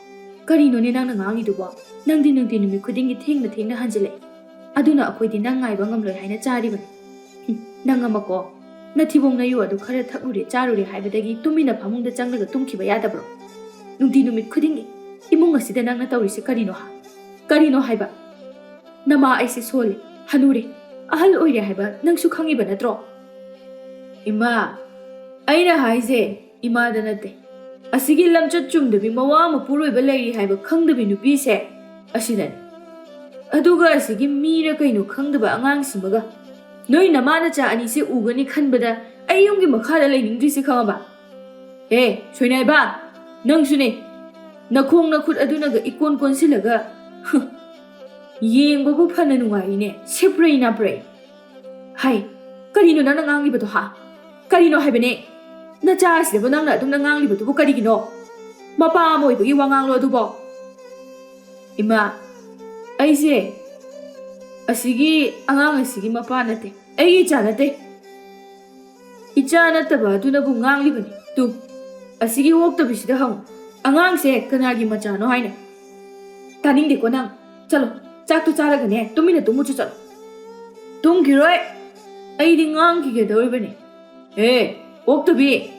ꯀꯔꯤꯅꯣꯅꯦ ꯅꯪꯅ ꯉꯥꯡꯉꯤꯗꯨꯕꯣ? ꯅꯪꯗꯤ ꯅꯨꯡꯇꯤ ꯅꯨꯃꯤꯠ ꯈꯨꯗꯤꯡꯒꯤ ꯊꯦꯡꯅ ꯊꯦꯡꯅ ꯍꯟꯖꯤꯜꯂꯛꯏ꯫ ꯑꯗꯨꯅ ꯑꯩꯈꯣꯏꯗꯤ ꯅꯪ ꯉꯥꯏꯕ ꯉꯝꯂꯣꯏ ꯍꯥꯏꯅ ꯆꯥꯔꯤꯕꯅꯤ꯫ ꯍꯨꯝ, ꯅꯪ ꯑꯃꯀꯣ, ꯅꯊꯤꯕꯣꯡ ꯅꯌꯨ ꯑꯗꯨ ꯈꯔ ꯊꯛꯂꯨꯔꯦ ꯆꯥꯔꯨꯔꯦ ꯍꯥꯏꯕꯗꯒꯤ ꯇꯨꯃꯤꯟꯅ ꯐꯃꯨꯡꯗ ꯆꯪꯂꯒ ꯇꯨꯝꯈꯤꯕ ꯌꯥꯗꯕ꯭ꯔꯣ? ꯅꯨꯡꯇꯤ ꯅꯨꯃꯤꯠ ꯈꯨꯗꯤꯡꯒꯤ ꯏꯃꯨꯡ ꯑꯁꯤꯗ ꯅꯪꯅ ꯇꯧꯔꯤꯁꯤ ꯀꯔꯤꯅꯣ ꯍꯥ? ꯀꯔꯤꯅꯣ ꯍꯥꯏꯕ? ꯅꯃꯥ ꯑꯩꯁꯦ ꯁꯣꯜꯂꯦ, ꯍꯅꯨꯔꯦ, ꯑꯍꯜ ꯑꯣꯏꯔꯦ ꯍꯥꯏꯕ ꯅꯪꯁꯨ ꯈꯪꯉꯤꯕ ꯅꯠꯇ꯭ꯔꯣ?" "ꯏꯃꯥ, ꯑꯩꯅ ꯍꯥꯏꯁꯦ ꯏꯃꯥꯗ ꯅꯠꯇꯦ꯫ ꯑꯁꯤꯒꯤ ꯂꯝꯆꯠ ꯆꯨꯝꯗꯕꯤ ꯃꯋꯥ ꯃꯄꯨꯔꯣꯏꯕ ꯂꯩꯔꯤ ꯍꯥꯏꯕ ꯈꯪꯗꯕꯤ ꯅꯨꯄꯤꯁꯦ ꯑꯁꯤꯗꯅꯤ꯫ ꯑꯗꯨꯒ ꯑꯁꯤꯒꯤ ꯃꯤꯔ ꯀꯩꯅꯣ ꯈꯪꯗꯕ ꯑꯉꯥꯡꯁꯤꯃꯒ ꯅꯣꯏ ꯅꯃꯥ ꯅꯆꯥ ꯑꯅꯤꯁꯦ ꯎꯒꯅꯤ ꯈꯟꯕꯗ ꯑꯩ ꯌꯨꯝꯒꯤ ꯃꯈꯥꯗ ꯂꯩꯅꯤꯡꯗ꯭ꯔꯤꯁꯦ ꯈꯪꯉꯕ? ꯍꯦ, ꯁꯣꯏꯅꯥꯏꯕ, ꯅꯪꯁꯨꯅꯦ꯫ ꯅꯈꯣꯡ ꯅꯈꯨꯠ ꯑꯗꯨꯅꯒ ꯏꯀꯣꯟ ꯀꯣꯟꯁꯤꯜꯂꯒ, ꯍ, ꯌꯦꯡꯕꯕꯨ ꯐꯅ ꯅꯨꯡꯉꯥꯏꯔꯤꯅꯦ, ꯁꯤꯄ꯭ꯔꯩ ꯅꯥꯄ꯭ꯔꯩ꯫ ꯍꯥꯏ, ꯀꯔꯤꯅꯣ ꯅꯪꯅ ꯉꯥꯡꯂꯤꯕꯗꯣ, ꯍꯥ? ꯀꯔꯤꯅꯣ ꯍꯥꯏꯕꯅꯦ? ꯅꯆꯥ ꯑꯁꯤꯗꯕꯨ ꯅꯪꯅ ꯑꯗꯨꯝꯅ ꯉꯥꯡꯂꯤꯕꯗꯨꯕꯨ ꯀꯔꯤꯒꯤꯅꯣ? ꯃꯄꯥ ꯑꯃ ꯑꯣꯏꯕꯒꯤ ꯋꯥꯉꯥꯡꯂꯣ ꯑꯗꯨꯕꯣ? ꯏꯃꯥ, ꯑꯩꯁꯦ ꯑꯁꯤꯒꯤ ꯑꯉꯥꯡ ꯑꯁꯤꯒꯤ ꯃꯄꯥ ꯅꯠꯇꯦ, ꯑꯩꯒꯤ ꯏꯆꯥ ꯅꯠꯇꯦ꯫ ꯏꯆꯥ ꯅꯠꯇꯕ ꯑꯗꯨꯅꯕꯨ ꯉꯥꯡꯂꯤꯕꯅꯤ꯫ ꯇꯨ, ꯑꯁꯤꯒꯤ ꯑꯣꯛꯇꯕꯤꯁꯤꯗ ꯍꯪꯉꯨ, ꯑꯉꯥꯡꯁꯦ ꯀꯅꯥꯒꯤ ꯃꯆꯥꯅꯣ ꯍꯥꯏꯅ꯫ ꯇꯥꯅꯤꯡꯗꯦꯀꯣ ꯅꯪ꯫ ꯆꯠꯂꯣ, ꯆꯥꯛꯇꯣ ꯆꯥꯔꯒꯅꯦ ꯇꯨꯃꯤꯟꯅ ꯇꯨꯝꯃꯨꯆꯣ, ꯆꯠꯂꯣ꯫ ꯇꯨꯝꯈꯤꯔꯣꯏ, ꯑꯩꯗꯤ ꯉꯥꯡꯈꯤꯒꯗꯧꯔꯤꯕꯅꯤ꯫ ꯑꯦ, ꯑꯣꯛꯇꯕꯤ,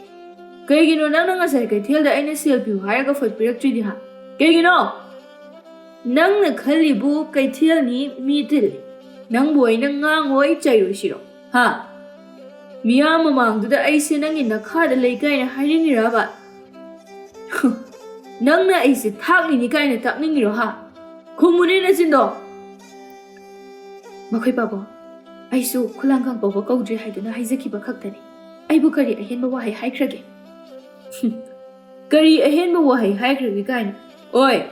ꯀꯩꯒꯤꯅꯣ ꯅꯪꯅ ꯉꯁꯥꯏ ꯀꯩꯊꯦꯜꯗ ꯑꯩꯅ ꯁꯦꯜ ꯄꯤꯌꯨ ꯍꯥꯏꯔꯒ ꯐꯠ ꯄꯤꯔꯛꯇ꯭ꯔꯤꯗꯤ, ꯍꯥ? ꯀꯩꯒꯤꯅꯣ? ꯅꯪꯅ ꯈꯜꯂꯤꯕꯨ ꯀꯩꯊꯦꯜꯅꯤ ꯃꯤ ꯇꯤꯜꯂꯤ, ꯅꯪꯕꯨ ꯑꯩꯅ ꯉꯥꯡꯉꯣꯏ ꯆꯩꯔꯣꯏꯁꯤꯔꯣ, ꯍꯥ? ꯃꯤꯌꯥꯝ ꯃꯃꯥꯡꯗꯨꯗ ꯑꯩꯁꯦ ꯅꯪꯒꯤ ꯅꯈꯥꯗ ꯂꯩ ꯀꯥꯏꯅ ꯍꯥꯏꯅꯤꯡꯉꯤꯔꯕ? ꯅꯪꯅ ꯑꯩꯁꯦ ꯊꯥꯛꯂꯤꯅꯤ ꯀꯥꯏꯅ ꯇꯥꯛꯅꯤꯡꯉꯤꯔꯣ, ꯍꯥ? ꯈꯨꯝꯃꯨꯅꯦ ꯅꯆꯤꯟꯗꯣ꯫ ꯃꯈꯣꯏ ꯄꯥꯕꯨꯡ, ꯑꯩꯁꯨ ꯈꯨꯂꯥꯡꯈꯥꯡ ꯄꯧꯕ ꯀꯧꯗ꯭ꯔꯤ ꯍꯥꯏꯗꯨꯅ ꯍꯥꯏꯖꯈꯤꯕ ꯈꯛꯇꯅꯤ꯫ ꯑꯩꯕꯨ ꯀꯔꯤ ꯑꯍꯦꯟꯕ ꯋꯥꯍꯩ ꯍꯥꯏꯈ꯭ꯔꯒꯦ? ꯀꯔꯤ ꯑꯍꯦꯟꯕ ꯋꯥꯍꯩ ꯍꯥꯏꯈ꯭ꯔꯒꯦ ꯀꯥꯏꯅ? ꯑꯣꯏ,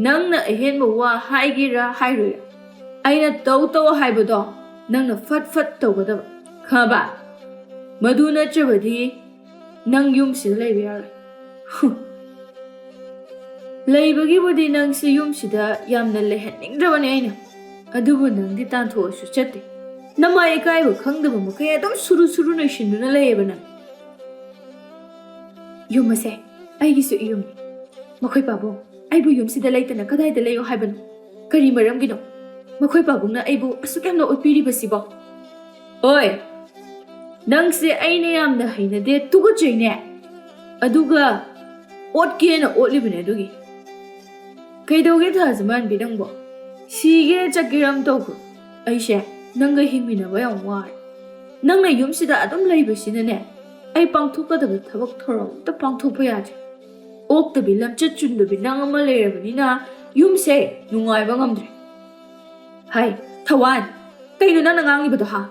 ꯅꯪꯅ ꯑꯍꯦꯟꯕ ꯋꯥ ꯍꯥꯏꯒꯦꯔꯥ ꯍꯥꯏꯔꯣꯏꯔꯥ, ꯑꯩꯅ ꯇꯧ ꯇꯧ ꯍꯥꯏꯕꯗꯣ ꯅꯪꯅ ꯐꯠ ꯐꯠ ꯇꯧꯒꯗꯕ, ꯈꯪꯉꯕ? ꯃꯗꯨ ꯅꯠꯇ꯭ꯔꯕꯗꯤ ꯅꯪ ꯌꯨꯝꯁꯤꯗ ꯂꯩꯕ ꯌꯥꯔꯣꯏ꯫ ꯍꯨꯝ꯫ ꯂꯩꯕꯒꯤꯕꯨꯗꯤ ꯅꯪꯁꯦ ꯌꯨꯝꯁꯤꯗ ꯌꯥꯝꯅ ꯂꯩꯍꯟꯅꯤꯡꯗ꯭ꯔꯕꯅꯦ ꯑꯩꯅ, ꯑꯗꯨꯕꯨ ꯅꯪꯗꯤ ꯇꯥꯟꯊꯣꯛꯑꯁꯨ ꯆꯠꯇꯦ꯫ ꯅꯃꯥꯏ ꯏꯀꯥꯏꯕ ꯈꯪꯗꯕ ꯃꯈꯩ ꯑꯗꯨꯝ ꯁꯨꯔꯨ ꯁꯨꯔꯨ ꯅꯩꯁꯤꯟꯗꯨꯅ ꯂꯩꯌꯦꯕ ꯅꯪ꯫ ꯌꯨꯝ ꯑꯁꯦ ꯑꯩꯒꯤꯁꯨ ꯏꯌꯨꯝꯅꯤ꯫ ꯃꯈꯣꯏ ꯄꯥꯕꯨꯡ, ꯑꯩꯕꯨ ꯌꯨꯝꯁꯤꯗ ꯂꯩꯇꯅ ꯀꯗꯥꯏꯗ ꯂꯩꯌꯣ ꯍꯥꯏꯕꯅꯣ? ꯀꯔꯤ ꯃꯔꯝꯒꯤꯅꯣ ꯃꯈꯣꯏ ꯄꯥꯕꯨꯡꯅ ꯑꯩꯕꯨ ꯑꯁꯨꯛ ꯌꯥꯝꯅ ꯑꯣꯠꯄꯤꯔꯤꯕꯁꯤꯕꯣ? ꯑꯣꯏ, ꯅꯪꯁꯦ ꯑꯩꯅ ꯌꯥꯝꯅ ꯍꯩꯅꯗꯦ, ꯇꯨꯀꯠꯆꯩꯅꯦ꯫ ꯑꯗꯨꯒ ꯑꯣꯠꯀꯦꯅ ꯑꯣꯠꯂꯤꯕꯅꯦ ꯑꯗꯨꯒꯤ꯫ ꯀꯩꯗꯧꯒꯦ ꯊꯥꯖꯃꯥꯟꯕꯤ ꯅꯪꯕꯣ? ꯁꯤꯒꯦ ꯆꯠꯀꯦꯔ ꯑꯃ ꯇꯧꯈ꯭ꯔꯣ꯫ ꯑꯩꯁꯦ ꯅꯪꯒ ꯍꯤꯡꯃꯤꯟꯅꯕ ꯌꯥꯝ ꯋꯥꯔꯦ꯫ ꯅꯪꯅ ꯌꯨꯝꯁꯤꯗ ꯑꯗꯨꯝ ꯂꯩꯕꯁꯤꯅꯅꯦ, ꯑꯩ ꯄꯥꯡꯊꯣꯛꯀꯗꯕ ꯊꯕꯛ ꯊꯧꯔꯝ ꯑꯝꯇ ꯄꯥꯡꯊꯣꯛꯄ ꯌꯥꯗ꯭ꯔꯦ꯫ ꯑꯣꯛꯇꯕꯤ ꯂꯝꯆꯠ ꯆꯨꯝꯗꯕꯤ ꯅꯪ ꯑꯃ ꯂꯩꯔꯕꯅꯤꯅ ꯌꯨꯝꯁꯦ ꯅꯨꯡꯉꯥꯏꯕ ꯉꯝꯗ꯭ꯔꯦ꯫ ꯍꯥꯏ, ꯊꯋꯥꯟ, ꯀꯩꯅꯣ ꯅꯪꯅ ꯉꯥꯡꯂꯤꯕꯗꯣ, ꯍꯥ?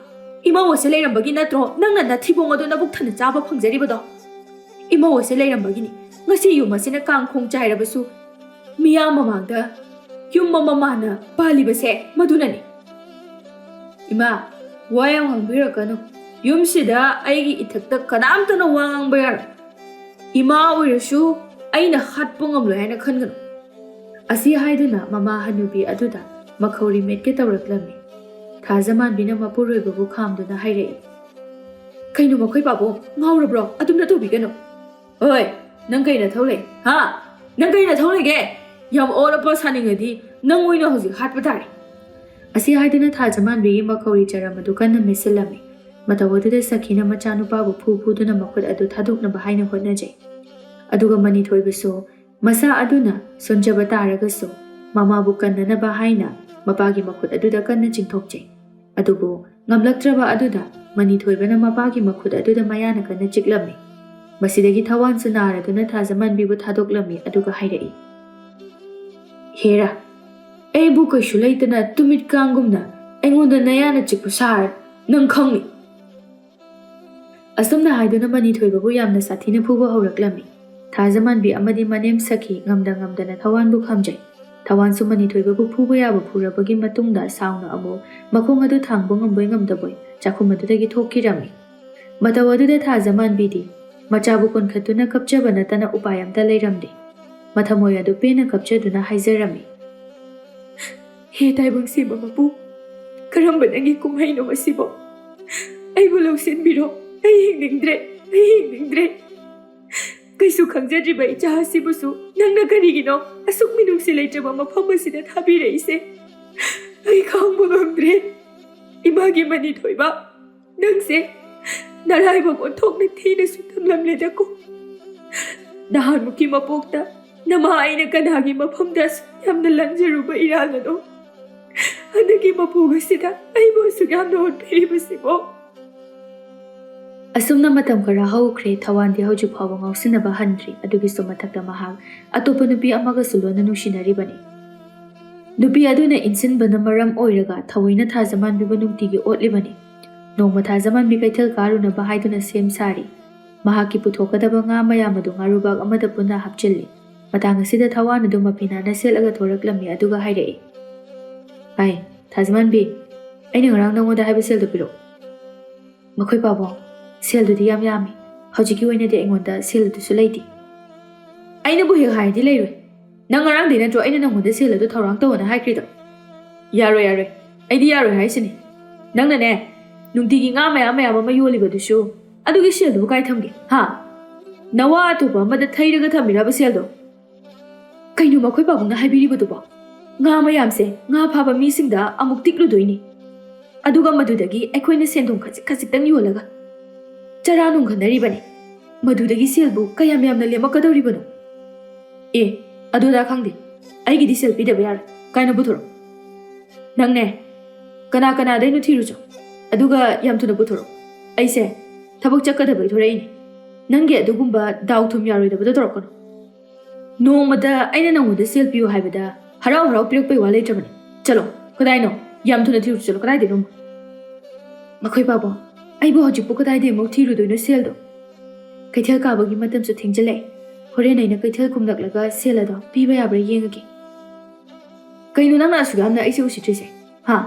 ꯏꯃꯧ ꯑꯁꯦ ꯂꯩꯔꯝꯕꯒꯤ ꯅꯠꯇ꯭ꯔꯣ ꯅꯪꯅ ꯅꯊꯤꯕꯣꯡ ꯑꯗꯣ ꯅꯕꯨꯛ ꯊꯟꯅ ꯆꯥꯕ ꯐꯪꯖꯔꯤꯕꯗꯣ? ꯏꯃꯧ ꯑꯁꯦ ꯂꯩꯔꯝꯕꯒꯤꯅꯤ ꯉꯁꯤ ꯌꯨꯝ ꯑꯁꯤꯅ ꯀꯥꯡ ꯈꯣꯡ ꯆꯥꯏꯔꯕꯁꯨ ꯃꯤꯌꯥꯝ ꯃꯃꯥꯡꯗ ꯌꯨꯝ ꯑꯃ ꯃꯥꯅ ꯄꯥꯜꯂꯤꯕꯁꯦ ꯃꯗꯨꯅꯅꯤ꯫ ꯏꯃꯥ, ꯋꯥ ꯌꯥꯝ ꯉꯥꯡꯕꯤꯔꯛꯀꯅꯨ꯫ ꯌꯨꯝꯁꯤꯗ ꯑꯩꯒꯤ ꯏꯊꯛꯇ ꯀꯅꯥꯝꯇꯅ ꯋꯥ ꯉꯥꯡꯕ ꯌꯥꯔꯣꯏ꯫ ꯏꯃꯥ ꯑꯣꯏꯔꯁꯨ ꯑꯩꯅ ꯍꯥꯠꯄ ꯉꯝꯂꯣꯏ ꯍꯥꯏꯅ ꯈꯟꯒꯅꯨ꯫ ꯑꯁꯤ ꯍꯥꯏꯗꯨꯅ ꯃꯃꯥ ꯍꯅꯨꯕꯤ ꯑꯗꯨꯗ ꯃꯈꯧꯔꯤ ꯃꯦꯠꯀꯦ ꯇꯧꯔꯛꯂꯝꯃꯤ꯫ ꯊꯥꯖꯃꯥꯟꯕꯤꯅ ꯃꯄꯨꯔꯣꯏꯕꯕꯨ ꯈꯥꯝꯗꯨꯅ ꯍꯥꯏꯔꯛꯏ, "ꯀꯩꯅꯣ ꯃꯈꯣꯏ ꯄꯥꯕꯨꯡ, ꯉꯥꯎꯔꯕ꯭ꯔꯣ? ꯑꯗꯨꯝꯅ ꯇꯧꯕꯤꯒꯅꯨ꯫ ꯍꯣꯏ, ꯅꯪ ꯀꯩ ꯅꯊꯧ ꯂꯩ? ꯍꯥ? ꯅꯪ ꯀꯩ ꯅꯊꯧ ꯂꯩꯒꯦ? ꯌꯥꯝ ꯑꯣꯜꯂꯛꯄ ꯁꯥꯅꯤꯡꯉꯗꯤ ꯅꯪ ꯑꯣꯏꯅ ꯍꯧꯖꯤꯛ ꯍꯥꯠꯄ ꯇꯥꯔꯦ"꯫ ꯑꯁꯤ ꯍꯥꯏꯗꯨꯅ ꯊꯥꯖꯃꯥꯟꯕꯤꯒꯤ ꯃꯈꯧꯔꯤ ꯆꯔꯝ ꯑꯗꯨ ꯀꯟꯅ ꯃꯦꯠꯁꯤꯜꯂꯝꯃꯤ꯫ ꯃꯇꯧ ꯑꯗꯨꯗ ꯁꯈꯤꯅ ꯃꯆꯥꯅꯨꯄꯥꯕꯨ ꯐꯨ ꯐꯨꯗꯨꯅ ꯃꯈꯨꯠ ꯑꯗꯨ ꯊꯥꯗꯣꯛꯅꯕ ꯍꯥꯏꯅ ꯍꯣꯠꯅꯖꯩ꯫ ꯑꯗꯨꯒ ꯃꯅꯤꯊꯣꯏꯕꯁꯨ ꯃꯁꯥ ꯑꯗꯨꯅ ꯁꯣꯟꯖꯕ ꯇꯥꯔꯒꯁꯨ ꯃꯃꯥꯕꯨ ꯀꯟꯅꯅꯕ ꯍꯥꯏꯅ ꯃꯄꯥꯒꯤ ꯃꯈꯨꯠ ꯑꯗꯨꯗ ꯀꯟꯅ ꯆꯤꯡꯊꯣꯛꯆꯩ꯫ ꯑꯗꯨꯕꯨ ꯉꯝꯂꯛꯇ꯭ꯔꯕ ꯑꯗꯨꯗ ꯃꯅꯤꯊꯣꯏꯕꯅ ꯃꯄꯥꯒꯤ ꯃꯈꯨꯠ ꯑꯗꯨꯗ ꯃꯌꯥꯅ ꯀꯟꯅ ꯆꯤꯛꯂꯝꯃꯤ꯫ ꯃꯁꯤꯗꯒꯤ ꯊꯋꯥꯟꯁꯨ ꯅꯥꯔꯗꯨꯅ ꯊꯥꯖꯃꯥꯟꯕꯤꯕꯨ ꯊꯥꯗꯣꯛꯂꯝꯃꯤ, ꯑꯗꯨꯒ ꯍꯥꯏꯔꯛꯏ, "ꯍꯦꯔꯥ, ꯑꯩꯕꯨ ꯀꯩꯁꯨ ꯂꯩꯇꯅ ꯇꯨꯃꯤꯠ ꯀꯥꯡꯒꯨꯝꯅ ꯑꯩꯉꯣꯟꯗ ꯅꯌꯥꯅ ꯆꯤꯛꯄ ꯁꯥꯔ, ꯅꯪ ꯈꯪꯅꯤ"꯫ ꯑꯁꯨꯝꯅ ꯍꯥꯏꯗꯨꯅ ꯃꯅꯤꯊꯣꯏꯕꯕꯨ ꯌꯥꯝꯅ ꯁꯥꯊꯤꯅ ꯐꯨꯕ ꯍꯧꯔꯛꯂꯝꯃꯤ꯫ ꯊꯥꯖꯃꯥꯟꯕꯤ ꯑꯃꯗꯤ ꯃꯅꯦꯝ ꯁꯈꯤ ꯉꯝꯗ ꯉꯝꯗꯅ ꯊꯋꯥꯟꯕꯨ ꯈꯥꯝꯖꯩ꯫ ꯊꯋꯥꯟꯁꯨ ꯃꯅꯤꯊꯣꯏꯕꯕꯨ ꯐꯨꯕ ꯌꯥꯕ ꯐꯨꯔꯕꯒꯤ ꯃꯇꯨꯡꯗ ꯁꯥꯎꯅ ꯑꯃꯨꯛ ꯃꯈꯣꯡ ꯑꯗꯨ ꯊꯥꯡꯕ ꯉꯝꯕꯣꯏ ꯉꯝꯗꯕꯣꯏ ꯆꯥꯛꯈꯨꯝ ꯑꯗꯨꯗꯒꯤ ꯊꯣꯛꯈꯤꯔꯝꯃꯤ꯫ ꯃꯇꯧ ꯑꯗꯨꯗ ꯊꯥꯖꯃꯥꯟꯕꯤꯗꯤ ꯃꯆꯥꯕꯨ ꯀꯣꯟꯈꯠꯇꯨꯅ ꯀꯞꯆꯕ ꯅꯠꯇꯅ ꯎꯄꯥꯏ ꯑꯝꯇ ꯂꯩꯔꯝꯗꯦ꯫ ꯃꯊꯃꯣꯏ ꯑꯗꯨ ꯄꯦꯟꯅ ꯀꯞꯆꯗꯨꯅ ꯍꯥꯏꯖꯔꯝꯃꯤ, "ꯍꯦ ꯇꯥꯏꯕꯪ ꯁꯦꯝꯕ ꯃꯄꯨ, ꯀꯔꯝꯕ ꯅꯪꯒꯤ ꯀꯨꯝꯍꯩꯅꯣ ꯃꯁꯤꯕꯣ? ꯑꯩꯕꯨ ꯂꯧꯁꯤꯟꯕꯤꯔꯣ, ꯑꯩ ꯍꯤꯡꯅꯤꯡꯗ꯭ꯔꯦ, ꯑꯩ ꯍꯤꯡꯅꯤꯡꯗ꯭ꯔꯦ꯫ ꯀꯩꯁꯨ ꯈꯪꯖꯗ꯭ꯔꯤꯕ ꯏꯆꯥ ꯑꯁꯤꯕꯨꯁꯨ ꯅꯪꯅ ꯀꯔꯤꯒꯤꯅꯣ ꯑꯁꯨꯛ ꯃꯤꯅꯨꯡꯁꯤ ꯂꯩꯇ꯭ꯔꯕ ꯃꯐꯝ ꯑꯁꯤꯗ ꯊꯥꯕꯤꯔꯛꯏꯁꯦ? ꯑꯩ ꯈꯥꯡꯕ ꯉꯝꯗ꯭ꯔꯦ꯫ ꯏꯃꯥꯒꯤ ꯃꯅꯤꯊꯣꯏꯕ, ꯅꯪꯁꯦ ꯅꯔꯥꯏꯕꯛ ꯑꯣꯟꯊꯣꯛꯅ ꯊꯤꯅꯁꯨ ꯇꯝꯂꯝꯂꯦꯗꯀꯣ꯫ ꯅꯍꯥꯟꯃꯨꯛꯀꯤ ꯃꯄꯣꯛꯇ ꯅꯃꯥ ꯑꯩꯅ ꯀꯅꯥꯒꯤ ꯃꯐꯝꯗ ꯑꯁꯨꯛ ꯌꯥꯝꯅ ꯂꯪꯖꯔꯨꯕ ꯏꯔꯥꯜꯅꯅꯣ? ꯍꯟꯗꯛꯀꯤ ꯃꯄꯣꯛ ꯑꯁꯤꯗ ꯑꯩꯕꯨ ꯑꯁꯨꯛ ꯌꯥꯝꯅ ꯑꯣꯠꯄꯤꯔꯤꯕꯁꯤꯕꯣ?" ꯑꯁꯨꯝꯅ ꯃꯇꯝ ꯈꯔ ꯍꯧꯈ꯭ꯔꯦ꯫ ꯊꯋꯥꯟꯗꯤ ꯍꯧꯖꯤꯛ ꯐꯥꯎꯕ ꯉꯥꯎꯁꯤꯟꯅꯕ ꯍꯟꯗ꯭ꯔꯤ꯫ ꯑꯗꯨꯒꯤꯁꯨ ꯃꯊꯛꯇ ꯃꯍꯥꯛ ꯑꯇꯣꯞꯄ ꯅꯨꯄꯤ ꯑꯃꯒꯁꯨ ꯂꯣꯟꯅ ꯅꯨꯡꯁꯤꯅꯔꯤꯕꯅꯤ꯫ ꯅꯨꯄꯤ ꯑꯗꯨꯅ ꯏꯟꯁꯤꯟꯕꯅ ꯃꯔꯝ ꯑꯣꯏꯔꯒ ꯊꯑꯣꯏꯅ ꯊꯥꯖꯃꯥꯟꯕꯤꯕꯨ ꯅꯨꯡꯇꯤꯒꯤ ꯑꯣꯠꯂꯤꯕꯅꯤ꯫ ꯅꯣꯡꯃ ꯊꯥꯖꯃꯥꯟꯕꯤ ꯀꯩꯊꯦꯜ ꯀꯥꯔꯨꯅꯕ ꯍꯥꯏꯗꯨꯅ ꯁꯦꯝ ꯁꯥꯔꯤ꯫ ꯃꯍꯥꯛꯀꯤ ꯄꯨꯊꯣꯛꯀꯗꯕ ꯉꯥ ꯃꯌꯥꯝ ꯑꯗꯨ ꯉꯥꯔꯨꯕꯥꯛ ꯑꯃꯗ ꯄꯨꯟꯅ ꯍꯥꯞꯆꯤꯜꯂꯤ꯫ ꯃꯇꯥꯡ ꯑꯁꯤꯗ ꯊꯋꯥꯟ ꯑꯗꯨ ꯃꯐꯤꯅꯥꯅ ꯁꯦꯠꯂꯒ ꯊꯣꯔꯛꯂꯝꯃꯤ, ꯑꯗꯨꯒ ꯍꯥꯏꯔꯛꯏ, "ꯑꯥꯏ, ꯊꯥꯖꯃꯥꯟꯕꯤ, ꯑꯩꯅ ꯉꯔꯥꯡ ꯅꯉꯣꯟꯗ ꯍꯥꯏꯕ ꯁꯦꯜꯗꯨ ꯄꯤꯔꯛꯎ꯫" "ꯃꯈꯣꯏ ꯄꯥꯕꯨꯡ, ꯁꯦꯜꯗꯨꯗꯤ ꯌꯥꯝ ꯌꯥꯝꯃꯤ꯫ ꯍꯧꯖꯤꯛꯀꯤ ꯑꯣꯏꯅꯗꯤ ꯑꯩꯉꯣꯟꯗ ꯁꯦꯜ ꯑꯗꯨꯁꯨ ꯂꯩꯇꯦ꯫" "ꯑꯩꯅꯕꯨ ꯍꯦꯛ ꯍꯥꯏꯔꯗꯤ ꯂꯩꯔꯣꯏ꯫ ꯅꯪ ꯉꯔꯥꯡꯗꯩ ꯅꯠꯇ꯭ꯔꯣ ꯑꯩꯅ ꯅꯪꯉꯣꯟꯗ ꯁꯦꯜ ꯑꯗꯨ ꯊꯧꯔꯥꯡ ꯇꯧꯑꯣꯅ ꯍꯥꯏꯈ꯭ꯔꯤꯗꯣ?" "ꯌꯥꯔꯣꯏ, ꯌꯥꯔꯣꯏ꯫ ꯑꯩꯗꯤ ꯌꯥꯔꯣꯏ ꯍꯥꯏꯁꯤꯅꯤ꯫ ꯅꯪꯅꯅꯦ, ꯅꯨꯡꯇꯤꯒꯤ ꯉꯥ ꯃꯌꯥꯝ ꯃꯌꯥꯝ ꯑꯃ ꯌꯣꯜꯂꯤꯕꯗꯨꯁꯨ, ꯑꯗꯨꯒꯤ ꯁꯦꯜꯗꯨꯕꯨ ꯀꯥꯏ ꯊꯝꯒꯦ, ꯍꯥ? ꯅꯋꯥ ꯑꯇꯣꯞꯄ ꯑꯃꯗ ꯊꯩꯔꯒ ꯊꯝꯃꯤꯔꯕ ꯁꯦꯜꯗꯣ? ꯀꯩꯅꯣ ꯃꯈꯣꯏ ꯄꯥꯕꯨꯡꯅ ꯍꯥꯏꯕꯤꯔꯤꯕꯗꯨꯕꯣ? ꯉꯥ ꯃꯌꯥꯝꯁꯦ ꯉꯥ ꯐꯥꯕ ꯃꯤꯁꯤꯡꯗ ꯑꯃꯨꯛ ꯇꯤꯛꯂꯨꯗꯣꯏꯅꯤ꯫ ꯑꯗꯨꯒ ꯃꯗꯨꯗꯒꯤ ꯑꯩꯈꯣꯏꯅ ꯁꯦꯟꯗꯣꯡ ꯈꯖꯤꯛ ꯈꯖꯤꯛꯇꯪ ꯌꯣꯜꯂꯒ ꯆꯔꯥ ꯅꯨꯡ ꯈꯟꯅꯔꯤꯕꯅꯤ꯫ ꯃꯗꯨꯗꯒꯤ ꯁꯦꯜꯕꯨ ꯀꯌꯥꯝ ꯌꯥꯝꯅ ꯂꯦꯝꯃꯛꯀꯗꯧꯔꯤꯕꯅꯣ?" "ꯑꯦ, ꯑꯗꯨꯗ ꯈꯪꯗꯦ꯫ ꯑꯩꯒꯤꯗꯤ ꯁꯦꯜ ꯄꯤꯗꯕ ꯌꯥꯔꯣꯏ꯫ ꯀꯥꯏꯅ ꯄꯨꯊꯣꯔꯛꯑꯣ꯫ ꯅꯪꯅꯦ, ꯀꯅꯥ ꯀꯅꯥꯗꯩꯅꯣ ꯊꯤꯔꯨꯆꯣ꯫ ꯑꯗꯨꯒ ꯌꯥꯝ ꯊꯨꯅ ꯄꯨꯊꯣꯔꯛꯑꯣ꯫ ꯑꯩꯁꯦ ꯊꯕꯛ ꯆꯠꯀꯗꯕꯩ ꯊꯣꯔꯛꯏꯅꯦ꯫ ꯅꯪꯒꯤ ꯑꯗꯨꯒꯨꯝꯕ ꯗꯥꯎ ꯊꯨꯝ ꯌꯥꯔꯣꯏꯗꯕꯗꯣ ꯇꯧꯔꯛꯀꯅꯨ꯫ ꯅꯣꯡꯃꯇ ꯑꯩꯅ ꯅꯪꯉꯣꯟꯗ ꯁꯦꯜ ꯄꯤꯌꯨ ꯍꯥꯏꯕꯗ ꯍꯔꯥꯎ ꯍꯔꯥꯎ ꯄꯤꯔꯛꯄꯩ ꯋꯥ ꯂꯩꯇ꯭ꯔꯕꯅꯦ꯫ ꯆꯠꯂꯣ, ꯀꯗꯥꯏꯅꯣ? ꯌꯥꯝ ꯊꯨꯅ ꯊꯤꯔꯨꯆꯣ, ꯆꯠꯂꯣ, ꯀꯗꯥꯏꯗꯩꯅꯣ?" "ꯃꯈꯣꯏ ꯄꯥꯕꯨꯡ, ꯑꯩꯕꯨ ꯍꯧꯖꯤꯛꯄꯨ ꯀꯗꯥꯏꯗꯩ ꯑꯃꯨꯛ ꯊꯤꯔꯨꯗꯣꯏꯅꯣ ꯁꯦꯜꯗꯣ? ꯀꯩꯊꯦꯜ ꯀꯥꯕꯒꯤ ꯃꯇꯝꯁꯨ ꯊꯦꯡꯖꯤꯜꯂꯛꯑꯦ꯫ ꯍꯣꯔꯦꯟ ꯑꯩꯅ ꯀꯩꯊꯦꯜ ꯀꯨꯝꯂꯛꯂꯒ ꯁꯦꯜ ꯑꯗꯣ ꯄꯤꯕ ꯌꯥꯕ꯭ꯔꯥ ꯌꯦꯡꯉꯒꯦ꯫" "ꯀꯩꯅꯣ ꯅꯪꯅ ꯑꯁꯨꯛ ꯌꯥꯝꯅ ꯑꯩꯁꯦ ꯎꯁꯤꯠꯇ꯭ꯔꯤꯁꯦ? ꯍꯥ?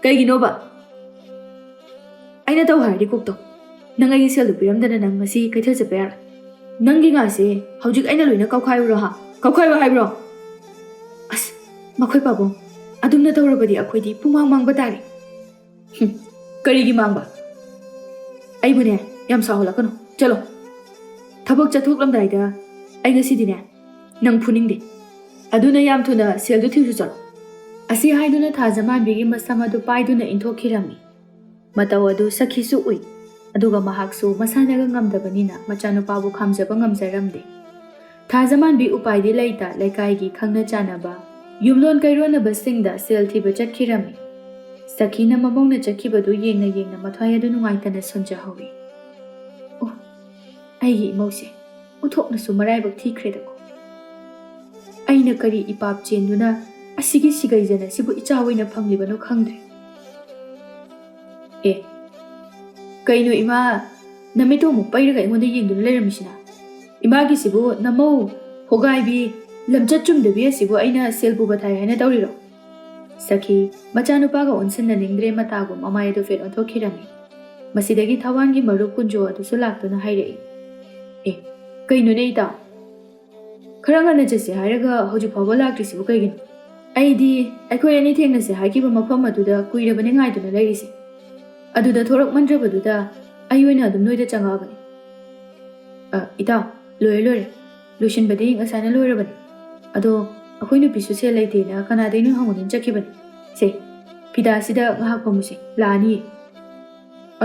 ꯀꯩꯒꯤꯅꯣꯕ? ꯑꯩꯅ ꯇꯧ ꯍꯥꯏꯔꯗꯤ ꯀꯣꯛ ꯇꯧ꯫ ꯅꯪ ꯑꯩꯒꯤ ꯁꯦꯜꯗꯨ ꯄꯤꯔꯝꯗꯅ ꯅꯪ ꯉꯁꯤ ꯀꯩꯊꯦꯜ ꯆꯠꯄ ꯌꯥꯔꯣꯏ꯫ ꯅꯪꯒꯤ ꯉꯥꯁꯦ ꯍꯧꯖꯤꯛ ꯑꯩꯅ ꯂꯣꯏꯅ ꯀꯥꯎꯈꯥꯏꯔꯨꯔꯣ, ꯍꯥ? ꯀꯥꯎꯈꯥꯏꯔꯣ ꯍꯥꯏꯕ꯭ꯔꯣ?" "ꯑꯁ, ꯃꯈꯣꯏ ꯄꯥꯕꯨꯡ, ꯑꯗꯨꯝꯅ ꯇꯧꯔꯕꯗꯤ ꯑꯩꯈꯣꯏꯗꯤ ꯄꯨꯡꯃꯥꯡ ꯃꯥꯡꯕ ꯇꯥꯔꯦ꯫" "ꯍꯨꯝ, ꯀꯔꯤꯒꯤ ꯃꯥꯡꯕ? ꯑꯩꯕꯨꯅꯦ, ꯌꯥꯝ ꯁꯥꯎꯍꯜꯂꯛꯀꯅꯨ꯫ ꯆꯠꯂꯣ꯫ ꯊꯕꯛ ꯆꯠꯊꯣꯛꯂꯝꯗꯥꯏꯗ ꯑꯩ ꯉꯁꯤꯗꯤꯅꯦ, ꯅꯪ ꯐꯨꯅꯤꯡꯗꯦ꯫ ꯑꯗꯨꯅ ꯌꯥꯝ ꯊꯨꯅ ꯁꯦꯜꯗꯨ ꯊꯤꯔꯨꯆꯣ, ꯆꯠꯂꯣ꯫" ꯑꯁꯤ ꯍꯥꯏꯗꯨꯅ ꯊꯥꯖꯃꯥꯟꯕꯤꯒꯤ ꯃꯁꯝ ꯑꯗꯨ ꯄꯥꯏꯗꯨꯅ ꯏꯟꯊꯣꯛꯈꯤꯔꯝꯃꯤ꯫ ꯃꯇꯧ ꯑꯗꯨ ꯁꯈꯤꯁꯨ ꯎꯏ, ꯑꯗꯨꯒ ꯃꯍꯥꯛꯁꯨ ꯃꯁꯥꯅꯒ ꯉꯝꯗꯕꯅꯤꯅ ꯃꯆꯥꯅꯨꯄꯥꯕꯨ ꯈꯥꯝꯖꯕ ꯉꯝꯖꯔꯝꯗꯦ꯫ ꯊꯥꯖꯃꯥꯟꯕꯤ ꯎꯄꯥꯏꯗꯤ ꯂꯩꯇ ꯂꯩꯀꯥꯏꯒꯤ ꯈꯪꯅ ꯆꯥꯟꯅꯕ ꯌꯨꯝꯂꯣꯟ ꯀꯩꯔꯣꯟꯅꯕꯁꯤꯡꯗ ꯁꯦꯜ ꯊꯤꯕ ꯆꯠꯈꯤꯔꯝꯃꯤ꯫ ꯁꯈꯤꯅ ꯃꯃꯧꯅ ꯆꯠꯈꯤꯕꯗꯨ ꯌꯦꯡꯅ ꯌꯦꯡꯅ ꯃꯊ꯭ꯋꯥꯏ ꯑꯗꯨ ꯅꯨꯡꯉꯥꯏꯇꯅ ꯁꯣꯟꯖꯍꯧꯏ꯫ "ꯑꯣ, ꯑꯩꯒꯤ ꯏꯃꯧꯁꯦ ꯎꯟꯊꯣꯛꯅꯁꯨ ꯃꯔꯥꯏꯕꯛ ꯊꯤꯈ꯭ꯔꯦꯗꯀꯣ꯫ ꯑꯩꯅ ꯀꯔꯤ ꯏꯄꯥꯞ ꯆꯦꯟꯗꯨꯅ ꯑꯁꯤꯒꯤ ꯁꯤꯒꯩꯖꯅ ꯁꯤꯕꯨ ꯏꯆꯥ ꯑꯣꯏꯅ ꯐꯪꯂꯤꯕꯅꯣ ꯈꯪꯗ꯭ꯔꯦ꯫" "ꯑꯦ, ꯀꯩꯅꯣ ꯏꯃꯥ, ꯅꯃꯤꯠꯇꯣ ꯑꯃꯨꯛ ꯄꯩꯔꯒ ꯑꯩꯉꯣꯟꯗ ꯌꯦꯡꯗꯨꯅ ꯂꯩꯔꯝꯃꯤꯁꯤꯅ? ꯏꯃꯥꯒꯤꯁꯤꯕꯨ ꯅꯃꯧ ꯍꯣꯒꯥꯏꯕꯤ, ꯂꯝꯆꯠ ꯆꯨꯝꯗꯕꯤ ꯑꯁꯤꯕꯨ ꯑꯩꯅ ꯁꯦꯜ ꯄꯨꯕ ꯊꯥꯏ ꯍꯥꯏꯅ ꯇꯧꯔꯤꯔꯣ? ꯁꯈꯤ, ꯃꯆꯥꯅꯨꯄꯥꯒ ꯑꯣꯟꯁꯤꯟꯅꯅꯤꯡꯗ꯭ꯔꯦ ꯃꯇꯥꯒꯨꯝ ꯃꯃꯥꯏ ꯑꯗꯨ ꯐꯦꯠ ꯑꯣꯟꯊꯣꯛꯈꯤꯔꯝꯃꯤ꯫ ꯃꯁꯤꯗꯒꯤ ꯊꯋꯥꯟꯒꯤ ꯃꯔꯨꯞ ꯀꯨꯟꯖꯣ ꯑꯗꯨꯁꯨ ꯂꯥꯛꯇꯨꯅ ꯍꯥꯏꯔꯛꯏ, "ꯑꯦ, ꯀꯩꯅꯣꯅꯦ ꯏꯇꯥ? ꯈꯔ ꯉꯟꯅ ꯆꯠꯁꯦ ꯍꯥꯏꯔꯒ ꯍꯧꯖꯤꯛ ꯐꯥꯎꯕ ꯂꯥꯛꯇ꯭ꯔꯤꯁꯤꯕꯨ ꯀꯩꯒꯤꯅꯣ?" "ꯑꯩꯗꯤ ꯑꯩꯈꯣꯏ ꯑꯅꯤ ꯊꯦꯡꯅꯁꯦ ꯍꯥꯏꯈꯤꯕ ꯃꯐꯝ ꯑꯗꯨꯗ ꯀꯨꯏꯔꯕꯅꯦ ꯉꯥꯏꯗꯨꯅ ꯂꯩꯔꯤꯁꯦ꯫ ꯑꯗꯨꯗ ꯊꯣꯔꯛꯃꯟꯗ꯭ꯔꯕꯗꯨꯗ ꯑꯩ ꯑꯣꯏꯅ ꯑꯗꯨꯝ ꯅꯣꯏꯗ ꯆꯪꯉꯛꯑꯕꯅꯤ꯫" "ꯑ, ꯏꯇꯥꯎ, ꯂꯣꯏꯔꯦ, ꯂꯣꯏꯔꯦ꯫ ꯂꯣꯏꯁꯤꯟꯕꯗꯤ ꯉꯁꯥꯏꯅ ꯂꯣꯏꯔꯕꯅꯤ꯫ ꯑꯗꯣ ꯑꯩꯈꯣꯏ ꯅꯨꯄꯤꯁꯨ ꯁꯦꯜ ꯂꯩꯇꯦꯅ ꯀꯅꯥꯗꯩꯅꯣ ꯍꯪꯉꯨꯗꯨꯅ ꯆꯠꯈꯤꯕꯅꯤ꯫ ꯁꯦ, ꯐꯤꯗꯥꯁꯤꯗ ꯉꯥꯏꯍꯥꯛ ꯐꯝꯃꯨꯁꯦ, ꯂꯥꯛꯑꯅꯤꯌꯦ꯫"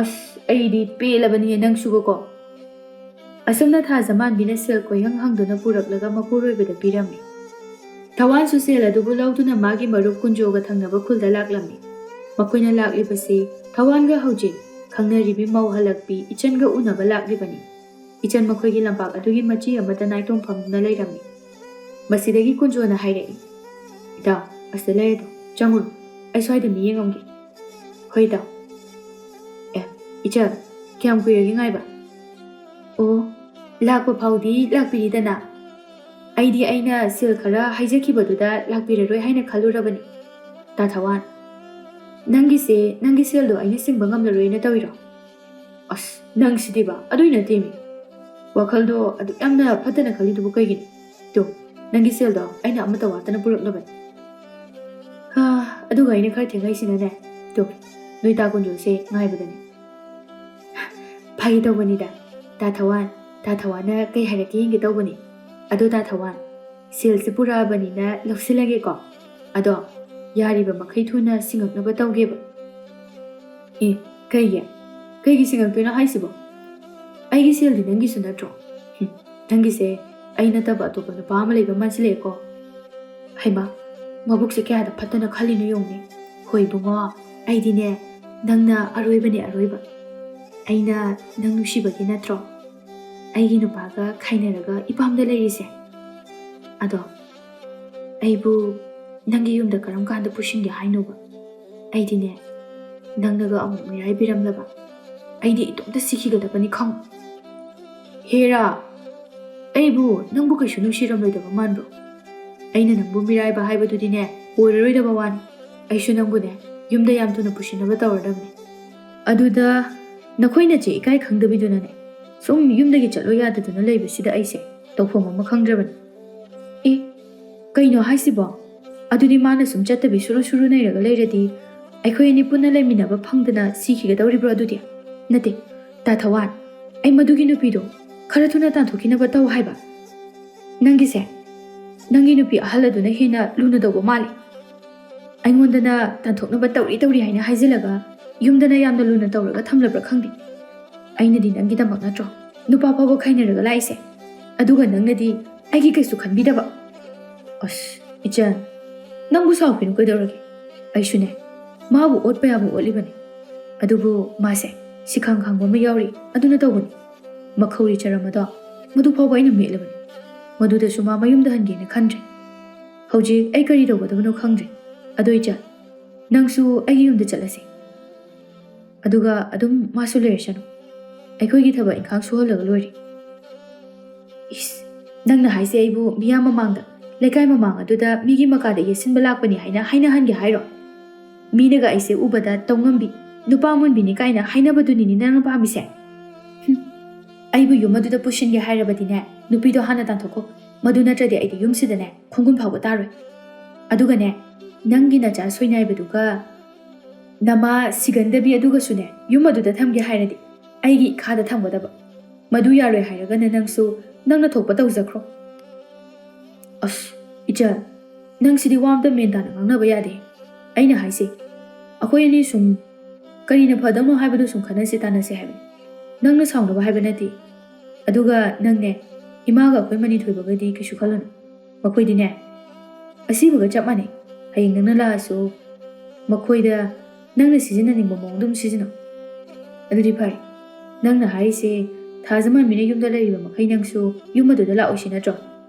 ꯑꯁ, ꯑꯩꯗꯤ ꯄꯦꯜꯂꯕꯅꯤꯌꯦ ꯅꯪꯁꯨꯕꯀꯣ꯫ ꯑꯁꯨꯝꯅ ꯊꯥꯖꯃꯥꯟꯕꯤꯅ ꯁꯦꯜ ꯀꯣꯏꯍꯪ ꯍꯪꯗꯨꯅ ꯄꯨꯔꯛꯂꯒ ꯃꯄꯨꯔꯣꯏꯕꯗ ꯄꯤꯔꯝꯃꯤ꯫ ꯊꯋꯥꯟꯁꯨ ꯁꯦꯜ ꯑꯗꯨꯕꯨ ꯂꯧꯗꯨꯅ ꯃꯥꯒꯤ ꯃꯔꯨꯞ ꯀꯨꯟꯖꯣꯒ ꯊꯪꯅꯕ ꯈꯨꯜꯗ ꯂꯥꯛꯂꯝꯃꯤ꯫ ꯃꯈꯣꯏꯅ ꯂꯥꯛꯂꯤꯕꯁꯤ ꯊꯋꯥꯟꯒ ꯍꯧꯖꯤꯛ ꯈꯪꯅꯔꯤꯕꯤ ꯃꯧ ꯍꯜꯂꯛꯄꯤ ꯏꯆꯟꯒ ꯎꯅꯕ ꯂꯥꯛꯂꯤꯕꯅꯤ꯫ ꯏꯆꯟ ꯃꯈꯣꯏꯒꯤ ꯂꯝꯄꯥꯛ ꯑꯗꯨꯒꯤ ꯃꯆꯤ ꯑꯃꯗ ꯅꯥꯏꯇꯣꯝ ꯐꯝꯗꯨꯅ ꯂꯩꯔꯝꯃꯤ꯫ ꯃꯁꯤꯗꯒꯤ ꯀꯨꯟꯖꯣꯅ ꯍꯥꯏꯔꯛꯏ, "ꯏꯇꯥꯎ, ꯑꯁꯤꯗ ꯂꯩꯔꯦꯗꯣ, ꯆꯪꯉꯨꯔꯣ, ꯑꯩ ꯁ꯭ꯋꯥꯏꯗ ꯃꯤ ꯌꯦꯡꯉꯝꯒꯦ꯫" "ꯍꯣꯏ ꯏꯇꯥꯎ꯫" "ꯑꯦ, ꯏꯆꯜ, ꯀꯌꯥꯝ ꯀꯨꯏꯔꯒꯦ ꯉꯥꯏꯕ?" "ꯑꯣ, ꯂꯥꯛꯄ ꯐꯥꯎꯗꯤ ꯂꯥꯛꯄꯤꯔꯤꯗꯅ꯫ ꯑꯩꯗꯤ ꯑꯩꯅ ꯁꯦꯜ ꯈꯔ ꯍꯥꯏꯖꯈꯤꯕꯗꯨꯗ ꯂꯥꯛꯄꯤꯔꯔꯣꯏ ꯍꯥꯏꯅ ꯈꯜꯂꯨꯔꯕꯅꯤ꯫ ꯇꯥ ꯊꯋꯥꯟ, ꯅꯪꯒꯤꯁꯦ, ꯅꯪꯒꯤ ꯁꯦꯜꯗꯣ ꯑꯩꯅ ꯁꯤꯡꯕ ꯉꯝꯂꯔꯣꯏꯅ ꯇꯧꯔꯤꯔꯣ?" "ꯑꯁ, ꯅꯪꯁꯤꯗꯤꯕ, ꯑꯗꯨꯏ ꯅꯠꯇꯦꯃꯤ꯫ ꯋꯥꯈꯜꯗꯣ ꯑꯗꯨꯛ ꯌꯥꯝꯅ ꯐꯠꯇꯅ ꯈꯜꯂꯤꯗꯨꯕꯨ ꯀꯩꯒꯤꯅꯣ? ꯇꯨ, ꯅꯪꯒꯤ ꯁꯦꯜꯗꯣ ꯑꯩꯅ ꯑꯃꯠꯇ ꯋꯥꯠꯇꯅ ꯄꯨꯔꯛꯅꯕꯅꯤ꯫ ꯍꯥ, ꯑꯗꯨꯒ ꯑꯩꯅ ꯈꯔ ꯊꯦꯡꯉꯛꯏꯁꯤꯅꯅꯦ, ꯇꯨ, ꯅꯣꯏ ꯇꯥ ꯀꯨꯟꯖꯣꯁꯦ ꯉꯥꯏꯕꯗꯅꯦ꯫" "ꯐꯥꯒꯤ ꯇꯧꯕꯅꯤꯗ, ꯇꯥ ꯊꯋꯥꯟ, ꯇꯥ ꯊꯋꯥꯟꯅ ꯀꯩ ꯍꯥꯏꯔꯛꯀꯦ ꯌꯦꯡꯒꯦ ꯇꯧꯕꯅꯤ꯫ ꯑꯗꯣ ꯇꯥ ꯊꯋꯥꯟ, ꯁꯦꯜꯁꯦ ꯄꯨꯔꯛꯑꯕꯅꯤꯅ ꯂꯧꯁꯤꯜꯂꯒꯦꯀꯣ꯫ ꯑꯗꯣ ꯌꯥꯔꯤꯕ ꯃꯈꯩ ꯊꯨꯅ ꯁꯤꯡꯉꯛꯅꯕ ꯇꯧꯒꯦꯕ꯫" "ꯑꯦ, ꯀꯩꯒꯤ? ꯀꯩꯒꯤ ꯁꯤꯡꯉꯛꯇꯣꯏꯅꯣ ꯍꯥꯏꯁꯤꯕꯣ? ꯑꯩꯒꯤ ꯁꯦꯜꯗꯤ ꯅꯪꯒꯤꯁꯨ ꯅꯠꯇ꯭ꯔꯣ? ꯍꯨꯝ, ꯅꯪꯒꯤꯁꯦ ꯑꯩ ꯅꯠꯇꯕ ꯑꯇꯣꯞꯄ ꯅꯨꯄꯥ ꯑꯃ ꯂꯩꯕ ꯃꯥꯟꯁꯤꯜꯂꯛꯑꯦꯀꯣ꯫" ꯍꯩꯃꯥ, ꯃꯕꯨꯛꯁꯦ ꯀꯌꯥꯗ ꯐꯠꯇꯅ ꯈꯜꯂꯤꯅꯣ ꯌꯦꯡꯉꯨꯅꯦ꯫ "ꯍꯣꯏ ꯏꯕꯨꯡꯉꯣ, ꯑꯩꯗꯤꯅꯦ, ꯅꯪꯅ ꯑꯔꯣꯏꯕꯅꯦ, ꯑꯔꯣꯏꯕ꯫ ꯑꯩꯅ ꯅꯪ ꯅꯨꯡꯁꯤꯕꯒꯤ ꯅꯠꯇ꯭ꯔꯣ ꯑꯩꯒꯤ ꯅꯨꯄꯥꯒ ꯈꯥꯏꯅꯔꯒ ꯏꯄꯥꯝꯗ ꯂꯩꯔꯤꯁꯦ? ꯑꯗꯣ ꯑꯩꯕꯨ ꯅꯪꯒꯤ ꯌꯨꯝꯗ ꯀꯔꯝ ꯀꯥꯟꯗ ꯄꯨꯁꯤꯟꯒꯦ ꯍꯥꯏꯅꯣꯕ? ꯑꯩꯗꯤꯅꯦ, ꯅꯪꯅꯒ ꯑꯃꯨꯛ ꯃꯤꯔꯥꯏꯕꯤꯔꯝꯂꯕ ꯑꯩꯗꯤ ꯏꯇꯣꯝꯇ ꯁꯤꯈꯤꯒꯗꯕꯅꯤ ꯈꯪ꯫" "ꯍꯦꯔꯥ, ꯑꯩꯕꯨ ꯅꯪꯕꯨ ꯀꯩꯁꯨ ꯅꯨꯡꯁꯤꯔꯝꯂꯣꯏꯗꯕ ꯃꯥꯟꯕ꯭ꯔꯣ? ꯑꯩꯅ ꯅꯪꯕꯨ ꯃꯤꯔꯥꯏꯕ ꯍꯥꯏꯕꯗꯨꯗꯤꯅꯦ, ꯑꯣꯏꯔꯔꯣꯏꯗꯕ ꯋꯥꯅꯤ꯫ ꯑꯩꯁꯨ ꯅꯪꯕꯨꯅꯦ, ꯌꯨꯝꯗ ꯌꯥꯝ ꯊꯨꯅ ꯄꯨꯁꯤꯟꯅꯕ ꯇꯧꯔꯗꯕꯅꯦ꯫ ꯑꯗꯨꯗ ꯅꯈꯣꯏ ꯅꯆꯦ ꯏꯀꯥꯏ ꯈꯪꯗꯕꯤꯗꯨꯅꯅꯦ, ꯁꯨꯝ ꯌꯨꯝꯗꯒꯤ ꯆꯠꯂꯣ ꯌꯥꯗꯗꯅ ꯂꯩꯕꯁꯤꯗ ꯑꯩꯁꯦ ꯇꯧꯐꯝ ꯑꯃ ꯈꯪꯗ꯭ꯔꯕꯅꯤ꯫ ꯑꯦ, ꯀꯩꯅꯣ ꯍꯥꯏꯁꯤꯕꯣ? ꯑꯗꯨꯗꯤ ꯃꯥꯅ ꯁꯨꯝ ꯆꯠꯇꯕꯤ ꯁꯨꯔꯨ ꯁꯨꯔꯨ ꯅꯩꯔꯒ ꯂꯩꯔꯗꯤ, ꯑꯩꯈꯣꯏ ꯑꯅꯤ ꯄꯨꯟꯅ ꯂꯩꯃꯤꯟꯅꯕ ꯐꯪꯗꯅ ꯁꯤꯈꯤꯒꯗꯧꯔꯤꯕ꯭ꯔꯣ ꯑꯗꯨꯗꯤ? ꯅꯠꯇꯦ, ꯇꯥ ꯊꯋꯥꯟ, ꯑꯩ ꯃꯗꯨꯒꯤ ꯅꯨꯄꯤꯗꯣ ꯈꯔ ꯊꯨꯅ ꯇꯥꯟꯊꯣꯛꯈꯤꯅꯕ ꯇꯧ ꯍꯥꯏꯕ꯫ ꯅꯪꯒꯤꯁꯦ, ꯅꯪꯒꯤ ꯅꯨꯄꯤ ꯑꯍꯜ ꯑꯗꯨꯅ ꯍꯦꯟꯅ ꯂꯨꯅ ꯇꯧꯕ ꯃꯥꯜꯂꯤ꯫ ꯑꯩꯉꯣꯟꯗꯅ ꯇꯥꯟꯊꯣꯛꯅꯕ ꯇꯧꯔꯤ ꯇꯧꯔꯤ ꯍꯥꯏꯅ ꯍꯥꯏꯖꯤꯜꯂꯒ, ꯌꯨꯝꯗꯅ ꯌꯥꯝꯅ ꯂꯨꯅ ꯇꯧꯔꯒ ꯊꯝꯂꯕ꯭ꯔꯥ ꯈꯪꯗꯦ꯫ ꯑꯩꯅꯗꯤ ꯅꯪꯒꯤꯗꯃꯛ ꯅꯠꯇ꯭ꯔꯣ ꯅꯨꯄꯥ ꯐꯥꯎꯕ ꯈꯥꯏꯅꯔꯒ ꯂꯥꯛꯏꯁꯦ? ꯑꯗꯨꯒ ꯅꯪꯅꯗꯤ ꯑꯩꯒꯤ ꯀꯩꯁꯨ ꯈꯟꯕꯤꯗꯕ꯫ ꯑꯁ, ꯏꯆꯟ, ꯅꯪꯕꯨ ꯁꯥꯎꯈꯤꯅꯨ ꯀꯩꯗꯧꯔꯒꯦ? ꯑꯩꯁꯨꯅꯦ, ꯃꯥꯕꯨ ꯑꯣꯠꯄ ꯌꯥꯕ ꯑꯣꯠꯂꯤꯕꯅꯤ꯫ ꯑꯗꯨꯕꯨ ꯃꯥꯁꯦ ꯁꯤꯈꯥꯡ ꯈꯥꯡꯕ ꯑꯃ ꯌꯥꯎꯔꯤ, ꯑꯗꯨꯅ ꯇꯧꯕꯅꯤ꯫ ꯃꯈꯧꯔꯤ ꯆꯔꯝ ꯑꯗꯣ ꯃꯗꯨ ꯐꯥꯎꯕ ꯑꯩꯅ ꯃꯦꯠꯂꯕꯅꯤ꯫ ꯃꯗꯨꯗꯁꯨ ꯃꯥ ꯃꯌꯨꯝꯗ ꯍꯟꯒꯦꯅ ꯈꯟꯗ꯭ꯔꯦ꯫ ꯍꯧꯖꯤꯛ ꯑꯩ ꯀꯔꯤ ꯇꯧꯒꯗꯕꯅꯣ ꯈꯪꯗ꯭ꯔꯦ꯫ ꯑꯗꯣ ꯏꯆꯟ, ꯅꯪꯁꯨ ꯑꯩꯒꯤ ꯌꯨꯝꯗ ꯆꯠꯂꯁꯤ꯫ ꯑꯗꯨꯒ ꯑꯗꯨꯝ ꯃꯥꯁꯨ ꯂꯩꯔꯁꯅꯨ꯫ ꯑꯩꯈꯣꯏꯒꯤ ꯊꯕꯛ ꯏꯪꯈꯥꯡ ꯁꯨꯍꯜꯂꯒ ꯂꯣꯏꯔꯦ꯫ ꯏꯁ, ꯅꯪꯅ ꯍꯥꯏꯁꯦ ꯑꯩꯕꯨ ꯃꯤꯌꯥꯝ ꯃꯃꯥꯡꯗ, ꯂꯩꯀꯥꯏ ꯃꯃꯥꯡ ꯑꯗꯨꯗ ꯃꯤꯒꯤ ꯃꯀꯥꯗ ꯌꯦꯠꯁꯤꯟꯕ ꯂꯥꯛꯄꯅꯤ ꯍꯥꯏꯅ ꯍꯥꯏꯅꯍꯟꯒꯦ ꯍꯥꯏꯔꯣ? ꯃꯤꯅꯒ ꯑꯩꯁꯦ ꯎꯕꯗ ꯇꯧꯉꯝꯕꯤ, ꯅꯨꯄꯥ ꯃꯨꯟꯕꯤꯅꯤ ꯀꯥꯏꯅ ꯍꯥꯏꯅꯕꯗꯨꯅꯤꯅꯦ ꯅꯪꯅ ꯄꯥꯝꯃꯤꯁꯦ? ꯍꯨꯝ, ꯑꯩꯕꯨ ꯌꯨꯝ ꯑꯗꯨꯗ ꯄꯨꯁꯤꯟꯒꯦ ꯍꯥꯏꯔꯕꯗꯤꯅꯦ, ꯅꯨꯄꯤꯗꯣ ꯍꯥꯟꯅ ꯇꯥꯟꯊꯣꯛꯈꯣ꯫ ꯃꯗꯨ ꯅꯠꯇ꯭ꯔꯗꯤ ꯑꯩꯗꯤ ꯌꯨꯝꯁꯤꯗꯅꯦ ꯈꯣꯡꯒꯨꯟ ꯐꯥꯎꯕ ꯇꯥꯔꯣꯏ꯫ ꯑꯗꯨꯒꯅꯦ, ꯅꯪꯒꯤ ꯅꯆꯥ ꯁꯣꯏꯅꯥꯏꯕꯗꯨꯒ ꯅꯃꯥ ꯁꯤꯒꯟꯗꯕꯤ ꯑꯗꯨꯒꯁꯨꯅꯦ, ꯌꯨꯝ ꯑꯗꯨꯗ ꯊꯝꯒꯦ ꯍꯥꯏꯔꯗꯤ ꯑꯩꯒꯤ ꯏꯈꯥꯗ ꯊꯝꯒꯗꯕ꯫ ꯃꯗꯨ ꯌꯥꯔꯣꯏ ꯍꯥꯏꯔꯒꯅ ꯅꯪꯁꯨ ꯅꯪꯅ ꯊꯣꯛꯄ ꯇꯧꯖꯈ꯭ꯔꯣ꯫ ꯑꯁ, ꯏꯆꯟ, ꯅꯪꯁꯤꯗꯤ ꯋꯥ ꯑꯝꯇ ꯃꯦꯟ ꯇꯥꯅ ꯉꯥꯡꯅꯕ ꯌꯥꯗꯦ꯫ ꯑꯩꯅ ꯍꯥꯏꯁꯦ, ꯑꯩꯈꯣꯏ ꯑꯅꯤ ꯁꯨꯝ ꯀꯔꯤꯅ ꯐꯗꯧꯅꯣ ꯍꯥꯏꯕꯗꯨ ꯁꯨꯝ ꯈꯟꯅꯁꯤ ꯇꯥꯟꯅꯁꯤ ꯍꯥꯏꯕꯅꯤ꯫ ꯅꯪꯅ ꯁꯥꯎꯅꯕ ꯍꯥꯏꯕ ꯅꯠꯇꯦ꯫ ꯑꯗꯨꯒ ꯅꯪꯅꯦ, ꯏꯃꯥꯒ ꯑꯩꯈꯣꯏ ꯃꯅꯤ ꯊꯣꯏꯕꯒꯗꯤ ꯀꯩꯁꯨ ꯈꯜꯂꯨꯅꯨ꯫ ꯃꯈꯣꯏꯗꯤꯅꯦ, ꯑꯁꯤꯕꯒ ꯆꯞ ꯃꯥꯟꯅꯩ꯫ ꯍꯌꯦꯡ ꯅꯪꯅ ꯂꯥꯛꯑꯁꯨ ꯃꯈꯣꯏꯗ ꯅꯪꯅ ꯁꯤꯖꯤꯟꯅꯅꯤꯡꯕ ꯃꯑꯣꯡꯗ ꯑꯗꯨꯝ ꯁꯤꯖꯤꯟꯅꯧ꯫ ꯑꯗꯨꯗꯤ ꯐꯔꯦ꯫ ꯅꯪꯅ ꯍꯥꯏꯔꯤꯁꯦ, ꯊꯥꯖꯃꯟꯕꯤꯅ ꯌꯨꯝꯗ ꯂꯩꯔꯤꯕ ꯃꯈꯩ ꯅꯪꯁꯨ ꯌꯨꯝ ꯑꯗꯨꯗ ꯂꯥꯛꯑꯣꯏꯁꯤ ꯅꯠꯇ꯭ꯔꯣ?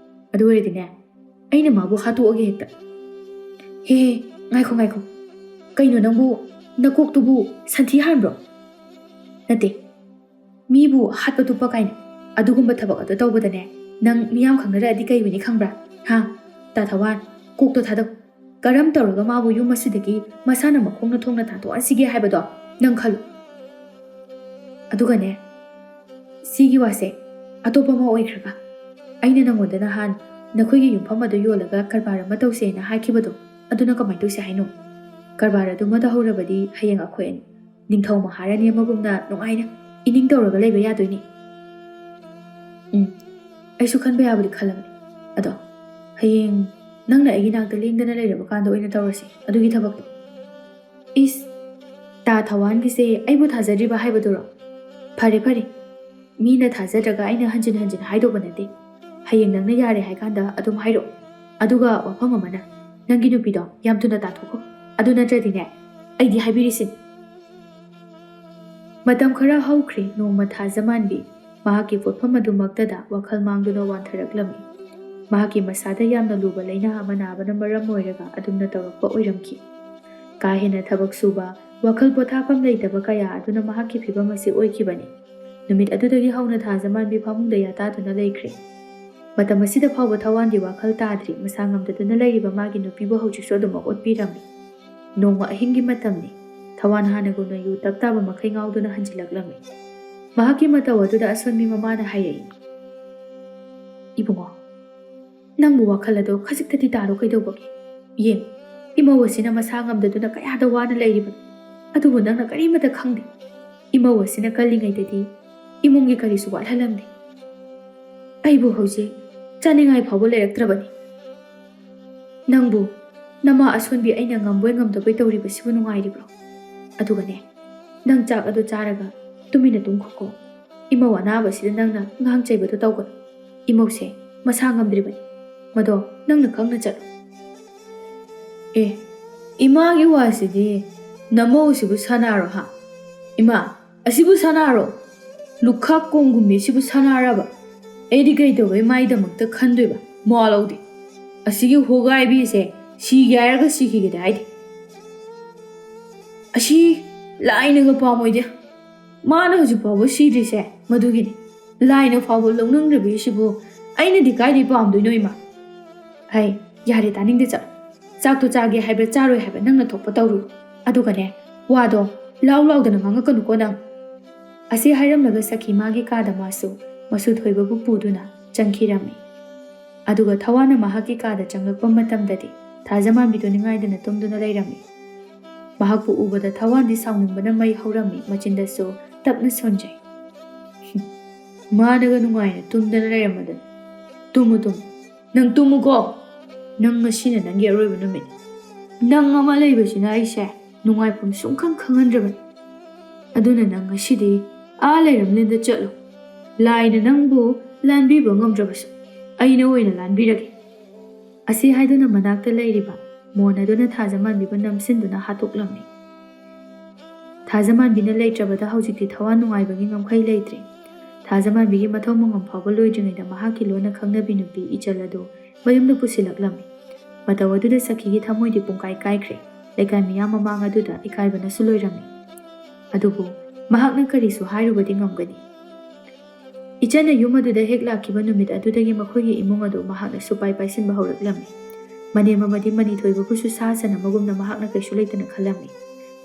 ꯑꯗꯨ ꯑꯣꯏꯔꯗꯤꯅꯦ, ꯑꯩꯅ ꯃꯥꯕꯨ ꯍꯥꯠꯇꯣꯛꯑꯒꯦ ꯍꯦꯛꯇ꯫ ꯍꯦ, ꯉꯥꯏꯈꯣ, ꯉꯥꯏꯈꯣ꯫ ꯀꯩꯅꯣ ꯅꯪꯕꯨ, ꯅꯀꯣꯛꯇꯨꯕꯨ ꯁꯟꯊꯤ ꯍꯥꯟꯕ꯭ꯔꯣ? ꯅꯠꯇꯦ, ꯃꯤꯕꯨ ꯍꯥꯠꯄ ꯇꯨꯞꯄ ꯀꯥꯏꯅ ꯑꯗꯨꯒꯨꯝꯕ ꯊꯕꯛ ꯑꯗꯨ ꯇꯧꯕꯗꯅꯦ, ꯅꯪ ꯃꯤꯌꯥꯝ ꯈꯪꯅꯔꯛꯑꯗꯤ ꯀꯩ ꯑꯣꯏꯅꯤ ꯈꯪꯕ꯭ꯔꯥ? ꯍꯥ? ꯇꯥ ꯊꯋꯥꯟ, ꯀꯣꯛꯇꯣ ꯊꯥꯗꯧ꯫ ꯀꯔꯝ ꯇꯧꯔꯒ ꯃꯥꯕꯨ ꯌꯨꯝ ꯑꯁꯤꯗꯒꯤ ꯃꯁꯥꯅ ꯃꯈꯣꯡꯅ ꯊꯣꯡꯅ ꯇꯥꯟꯊꯣꯛꯍꯟꯁꯤꯒꯦ ꯍꯥꯏꯕꯗꯣ ꯅꯪ ꯈꯜꯂꯨ꯫ ꯑꯗꯨꯒꯅꯦ, ꯁꯤꯒꯤ ꯋꯥꯁꯦ ꯑꯇꯣꯞꯄ ꯑꯃ ꯑꯣꯏꯈ꯭ꯔꯒ, ꯑꯩꯅ ꯅꯪꯉꯣꯟꯗ ꯅꯍꯥꯟ ꯅꯈꯣꯏꯒꯤ ꯌꯨꯝꯐꯝ ꯑꯗꯨ ꯌꯣꯜꯂꯒ ꯀꯔꯕꯥꯔ ꯑꯃ ꯇꯧꯁꯦꯅ ꯍꯥꯏꯈꯤꯕꯗꯣ, ꯑꯗꯨꯅ ꯀꯃꯥꯏꯅ ꯇꯧꯁꯦ ꯍꯥꯏꯅꯣ? ꯀꯔꯕꯥꯔ ꯑꯗꯨꯃ ꯇꯧꯍꯧꯔꯕꯗꯤ ꯍꯌꯦꯡ ꯑꯩꯈꯣꯏ ꯑꯅꯤ ꯅꯤꯡꯊꯧ ꯃꯍꯥꯔꯥꯅꯤ ꯑꯃꯒꯨꯝꯅ ꯅꯨꯡꯉꯥꯏꯅ ꯏꯅꯤꯡ ꯇꯧꯔꯒ ꯂꯩꯕ ꯌꯥꯗꯣꯏꯅꯤ꯫ ꯎꯝ, ꯑꯩꯁꯨ ꯈꯟꯕ ꯌꯥꯕꯗꯤ ꯈꯜꯂꯕꯅꯤ꯫ ꯑꯗꯣ ꯍꯌꯦꯡ ꯅꯪꯅ ꯑꯩꯒꯤ ꯅꯥꯛꯇ ꯂꯦꯡꯗꯅ ꯂꯩꯔꯕ ꯀꯥꯟꯗ ꯑꯣꯏꯅ ꯇꯧꯔꯁꯤ ꯑꯗꯨꯒꯤ ꯊꯕꯛꯇꯣ꯫ ꯏꯁ, ꯇꯥ ꯊꯋꯥꯟꯒꯤꯁꯦ ꯑꯩꯕꯨ ꯊꯥꯖꯗ꯭ꯔꯤꯕ ꯍꯥꯏꯕꯗꯨꯔꯣ? ꯐꯔꯦ ꯐꯔꯦ, ꯃꯤꯅ ꯊꯥꯖꯗ꯭ꯔꯒ ꯑꯩꯅ ꯍꯟꯖꯤꯟ ꯍꯟꯖꯤꯟ ꯍꯥꯏꯗꯧꯕ ꯅꯠꯇꯦ꯫ ꯍꯌꯦꯡ ꯅꯪꯅ ꯌꯥꯔꯦ ꯍꯥꯏ ꯀꯥꯟꯗ ꯑꯗꯨꯝ ꯍꯥꯏꯔꯛꯑꯣ꯫ ꯑꯗꯨꯒ ꯋꯥꯐꯝ ꯑꯃꯅ, ꯅꯪꯒꯤ ꯅꯨꯄꯤꯗꯣ ꯌꯥꯝ ꯊꯨꯅ ꯇꯥꯟꯊꯣꯛꯈꯣ꯫ ꯑꯗꯨ ꯅꯠꯇ꯭ꯔꯗꯤꯅꯦ, ꯑꯩꯗꯤ ꯍꯥꯏꯕꯤꯔꯤꯁꯤꯅꯤ꯫ ꯃꯇꯝ ꯈꯔ ꯍꯧꯈ꯭ꯔꯦ꯫ ꯅꯣꯡꯃ ꯊꯥꯖꯃꯥꯟꯕꯤ ꯃꯍꯥꯛꯀꯤ ꯄꯣꯠꯐꯝ ꯑꯗꯨꯃꯛꯇꯗ ꯋꯥꯈꯜ ꯃꯥꯡꯗꯨꯅ ꯋꯥꯟꯊꯔꯛꯂꯝꯃꯤ꯫ ꯃꯍꯥꯛꯀꯤ ꯃꯁꯥꯗ ꯌꯥꯝꯅ ꯂꯨꯕ ꯂꯥꯏꯅꯥ ꯑꯃ ꯅꯥꯕꯅ ꯃꯔꯝ ꯑꯣꯏꯔꯒ ꯑꯗꯨꯝꯅ ꯇꯧꯔꯛꯄ ꯑꯣꯏꯔꯝꯈꯤ꯫ ꯀꯥ ꯍꯦꯟꯅ ꯊꯕꯛ ꯁꯨꯕ, ꯋꯥꯈꯜ ꯄꯣꯊꯥꯐꯝ ꯂꯩꯇꯕ ꯀꯌꯥ ꯑꯗꯨꯅ ꯃꯍꯥꯛꯀꯤ ꯐꯤꯚꯝ ꯑꯁꯤ ꯑꯣꯏꯈꯤꯕꯅꯤ꯫ ꯅꯨꯃꯤꯠ ꯑꯗꯨꯗꯒꯤ ꯍꯧꯅ ꯊꯥꯖꯃꯥꯟꯕꯤ ꯐꯃꯨꯡꯗ ꯌꯥꯇꯥꯗꯨꯅ ꯂꯩꯈ꯭ꯔꯦ꯫ ꯃꯇꯝ ꯑꯁꯤꯗ ꯐꯥꯎꯕ ꯊꯋꯥꯟꯗꯤ ꯋꯥꯈꯜ ꯇꯥꯗ꯭ꯔꯤ꯫ ꯃꯁꯥ ꯉꯝꯗꯗꯨꯅ ꯂꯩꯔꯤꯕ ꯃꯥꯒꯤ ꯅꯨꯄꯤꯕꯨ ꯍꯧꯖꯤꯛꯁꯨ ꯑꯗꯨꯃꯛ ꯑꯣꯠꯄꯤꯔꯝꯃꯤ꯫ ꯅꯣꯡꯃ ꯑꯍꯤꯡꯒꯤ ꯃꯇꯝꯅꯤ꯫ ꯊꯋꯥꯟ ꯍꯥꯟꯅꯒꯨꯝꯅ ꯌꯨ ꯇꯞ ꯇꯥꯕ ꯃꯈꯩ ꯉꯥꯎꯗꯨꯅ ꯍꯟꯖꯤꯜꯂꯛꯂꯝꯃꯤ꯫ ꯃꯍꯥꯛꯀꯤ ꯃꯇꯧ ꯑꯗꯨꯗ ꯑꯁꯣꯟꯕꯤ ꯃꯃꯥꯅ ꯍꯥꯏꯔꯛꯏ, "ꯏꯕꯨꯡꯉꯣ, ꯅꯪꯕꯨ ꯋꯥꯈꯜ ꯑꯗꯣ ꯈꯖꯤꯛꯇꯗꯤ ꯇꯥꯔꯣ ꯀꯩꯗꯧꯕꯒꯦ? ꯌꯦꯡ, ꯏꯃꯧ ꯑꯁꯤꯅ ꯃꯁꯥ ꯉꯝꯗꯗꯨꯅ ꯀꯌꯥꯗ ꯋꯥꯅ ꯂꯩꯔꯤꯕꯅꯤ꯫ ꯑꯗꯨꯕꯨ ꯅꯪꯅ ꯀꯔꯤꯃꯠꯇ ꯈꯪꯗꯦ꯫ ꯏꯃꯧ ꯑꯁꯤꯅ ꯀꯜꯂꯤꯉꯩꯗꯗꯤ ꯏꯃꯨꯡꯒꯤ ꯀꯔꯤꯁꯨ ꯋꯥꯠꯍꯜꯂꯝꯗꯦ꯫ ꯑꯩꯕꯨ ꯍꯧꯖꯤꯛ ꯆꯥꯅꯤꯡꯉꯥꯏ ꯐꯥꯎꯕ ꯂꯩꯔꯛꯇ꯭ꯔꯕꯅꯤ꯫ ꯅꯪꯕꯨ ꯅꯃꯥ ꯑꯁꯣꯟꯕꯤ ꯑꯩꯅ ꯉꯝꯕꯣꯏ ꯉꯝꯗꯕꯣꯏ ꯇꯧꯔꯤꯕꯁꯤꯕꯨ ꯅꯨꯡꯉꯥꯏꯔꯤꯕ꯭ꯔꯣ? ꯑꯗꯨꯒꯅꯦ, ꯅꯪ ꯆꯥꯛ ꯑꯗꯨ ꯆꯥꯔꯒ ꯇꯨꯃꯤꯟꯅ ꯇꯨꯝꯈꯣꯀꯣ꯫ ꯏꯃꯧ ꯑꯅꯥꯕꯁꯤꯗ ꯅꯪꯅ ꯉꯥꯡ ꯆꯩꯕꯗꯣ ꯇꯧꯒꯅꯨ꯫ ꯏꯃꯧꯁꯦ ꯃꯁꯥ ꯉꯝꯗ꯭ꯔꯤꯕꯅꯤ꯫ ꯃꯗꯣ ꯅꯪꯅ ꯈꯪꯅ ꯆꯠꯂꯨ꯫" "ꯑꯦ, ꯏꯃꯥꯒꯤ ꯋꯥꯁꯤꯗꯤ ꯅꯃꯧꯁꯤꯕꯨ ꯁꯥꯟꯅꯔꯣ ꯍꯥ? ꯏꯃꯥ, ꯑꯁꯤꯕꯨ ꯁꯥꯟꯅꯔꯣ? ꯂꯨꯈꯥꯛ ꯀꯣꯝꯒꯨꯝꯕꯤ ꯑꯁꯤꯕꯨ ꯁꯥꯟꯅꯔꯕ? ꯑꯩꯗꯤ ꯀꯩꯗꯧꯕꯩ ꯃꯥꯏꯗꯃꯛꯇ ꯈꯟꯗꯣꯏꯕ? ꯃꯋꯥ ꯂꯧꯗꯦ꯫ ꯑꯁꯤꯒꯤ ꯍꯣꯒꯥꯏꯕꯤꯁꯦ ꯁꯤꯒꯦ ꯍꯥꯏꯔꯒ ꯁꯤꯈꯤꯒꯦꯗꯤ ꯍꯥꯏꯗꯦ꯫ ꯑꯁꯤ ꯂꯥꯏꯅꯒ ꯄꯥꯝꯃꯣꯏꯗꯦ꯫ ꯃꯥꯅ ꯍꯧꯖꯤꯛ ꯐꯥꯎꯕ ꯁꯤꯗ꯭ꯔꯤꯁꯦ ꯃꯗꯨꯒꯤꯅꯤ꯫ ꯂꯥꯏꯅ ꯐꯥꯎꯕ ꯂꯧꯅꯤꯡꯗ꯭ꯔꯤꯕꯤꯁꯤꯕꯨ "ꯑꯩꯅꯗꯤ ꯀꯥꯏꯗꯩ ꯄꯥꯝꯗꯣꯏꯅꯣ, ꯏꯃꯥ?" "ꯍꯩ, ꯌꯥꯔꯦ, ꯇꯥꯅꯤꯡꯗꯦ, ꯆꯠꯂꯣ꯫ ꯆꯥꯛꯇꯣ ꯆꯥꯒꯦ ꯍꯥꯏꯕ꯭ꯔꯥ ꯆꯥꯔꯣꯏ ꯍꯥꯏꯕ꯭ꯔꯥ ꯅꯪꯅ ꯊꯣꯛꯄ ꯇꯧꯔꯨꯔꯣ꯫ ꯑꯗꯨꯒꯅꯦ, ꯋꯥꯗꯣ ꯂꯥꯎ ꯂꯥꯎꯗꯅ ꯉꯥꯡꯉꯛꯀꯅꯨꯀꯣ ꯅꯪ꯫" ꯑꯁꯤ ꯍꯥꯏꯔꯝꯂꯒ ꯁꯈꯤ ꯃꯥꯒꯤ ꯀꯥꯗ ꯃꯥꯁꯨ ꯃꯁꯨ ꯊꯣꯏꯕꯕꯨ ꯄꯨꯗꯨꯅ ꯆꯪꯈꯤꯔꯝꯃꯤ꯫ ꯑꯗꯨꯒ ꯊꯋꯥꯟꯅ ꯃꯍꯥꯛꯀꯤ ꯀꯥꯗ ꯆꯪꯂꯛꯄ ꯃꯇꯝꯗꯗꯤ ꯊꯥꯖꯃꯥꯟꯕꯤꯗꯨ ꯅꯤꯡꯉꯥꯏꯗꯅ ꯇꯨꯝꯗꯨꯅ ꯂꯩꯔꯝꯃꯤ꯫ ꯃꯍꯥꯛꯄꯨ ꯎꯕꯗ ꯊꯋꯥꯟꯗꯤ ꯁꯥꯎꯅꯤꯡꯕꯅ ꯃꯩ ꯍꯧꯔꯝꯃꯤ, ꯃꯆꯤꯟꯗꯁꯨ ꯇꯞꯅ ꯁꯣꯟꯖꯩ꯫ "ꯃꯥꯅꯒ ꯅꯨꯡꯉꯥꯏꯅ ꯇꯨꯝꯗꯅ ꯂꯩꯔꯝꯃꯗꯅ꯫ Tamu, Tamu. ꯅꯪ ꯇꯨꯝꯃꯨꯀꯣ꯫ ꯅꯪ ꯉꯁꯤꯅ ꯅꯪꯒꯤ ꯑꯔꯣꯏꯕ ꯅꯨꯃꯤꯠ꯫ ꯅꯪ ꯑꯃ ꯂꯩꯕꯁꯤꯅ ꯑꯩꯁꯦ ꯅꯨꯡꯉꯥꯏꯐꯝ ꯁꯨꯡꯈꯪ ꯈꯪꯍꯟꯗ꯭ꯔꯕꯅꯤ꯫ ꯑꯗꯨꯅ ꯅꯪ ꯉꯁꯤꯗꯤ ꯑꯥ ꯂꯩꯔꯝꯂꯦꯟꯗ ꯆꯠꯂꯣ꯫ ꯂꯥꯏꯅ ꯅꯪꯕꯨ ꯂꯥꯟꯕꯤꯕ ꯉꯝꯗ꯭ꯔꯕꯁꯨ ꯑꯩꯅ ꯑꯣꯏꯅ ꯂꯥꯟꯕꯤꯔꯒꯦ꯫" ꯑꯁꯤ ꯍꯥꯏꯗꯨꯅ ꯃꯅꯥꯛꯇ ꯂꯩꯔꯤꯕ ꯃꯣꯟ ꯑꯗꯨꯅ ꯊꯥꯖꯃꯥꯟꯕꯤꯕꯨ ꯅꯝꯁꯤꯟꯗꯨꯅ ꯍꯥꯠꯇꯣꯛꯂꯝꯃꯤ꯫ ꯊꯥꯖꯃꯥꯟꯕꯤꯅ ꯂꯩꯇ꯭ꯔꯕꯗ ꯍꯧꯖꯤꯛꯇꯤ ꯊꯋꯥꯟ ꯅꯨꯡꯉꯥꯏꯕꯒꯤ ꯉꯝꯈꯩ ꯂꯩꯇ꯭ꯔꯦ꯫ ꯊꯥꯖꯃꯥꯟꯕꯤꯒꯤ ꯃꯊꯧ ꯃꯉꯝ ꯐꯥꯎꯕ ꯂꯣꯏꯗ꯭ꯔꯤꯉꯩꯗ ꯃꯍꯥꯛꯀꯤ ꯂꯣꯟꯅ ꯈꯪꯅꯕꯤ ꯅꯨꯄꯤ ꯏꯆꯜ ꯑꯗꯨ ꯃꯌꯨꯝꯗ ꯄꯨꯁꯤꯜꯂꯛꯂꯝꯃꯤ꯫ ꯃꯇꯧ ꯑꯗꯨꯗ ꯁꯈꯤꯒꯤ ꯊꯃꯣꯏꯗꯤ ꯄꯨꯡꯀꯥꯏ ꯀꯥꯏꯈ꯭ꯔꯦ꯫ ꯂꯩꯀꯥꯏ ꯃꯤꯌꯥꯝ ꯃꯃꯥꯡ ꯑꯗꯨꯗ ꯏꯀꯥꯏꯕꯅꯁꯨ ꯂꯣꯏꯔꯝꯃꯤ꯫ ꯑꯗꯨꯕꯨ ꯃꯍꯥꯛꯅ ꯀꯔꯤꯁꯨ ꯍꯥꯏꯔꯨꯕꯗꯤ ꯉꯝꯒꯅꯤ? ꯏꯆꯟꯅ ꯌꯨꯝ ꯑꯗꯨꯗ ꯍꯦꯛ ꯂꯥꯛꯈꯤꯕ ꯅꯨꯃꯤꯠ ꯑꯗꯨꯗꯒꯤ ꯃꯈꯣꯏꯒꯤ ꯏꯃꯨꯡ ꯑꯗꯨ ꯃꯍꯥꯛꯅ ꯁꯨꯄꯥꯏ ꯄꯥꯏꯁꯤꯟꯕ ꯍꯧꯔꯛꯂꯝꯃꯤ꯫ ꯃꯅꯦꯝ ꯑꯃꯗꯤ ꯃꯅꯤ ꯊꯣꯏꯕꯕꯨꯁꯨ ꯁꯥ ꯁꯟ ꯑꯃꯒꯨꯝꯅ ꯃꯍꯥꯛꯅ ꯀꯩꯁꯨ ꯂꯩꯇꯅ ꯈꯜꯂꯝꯃꯤ꯫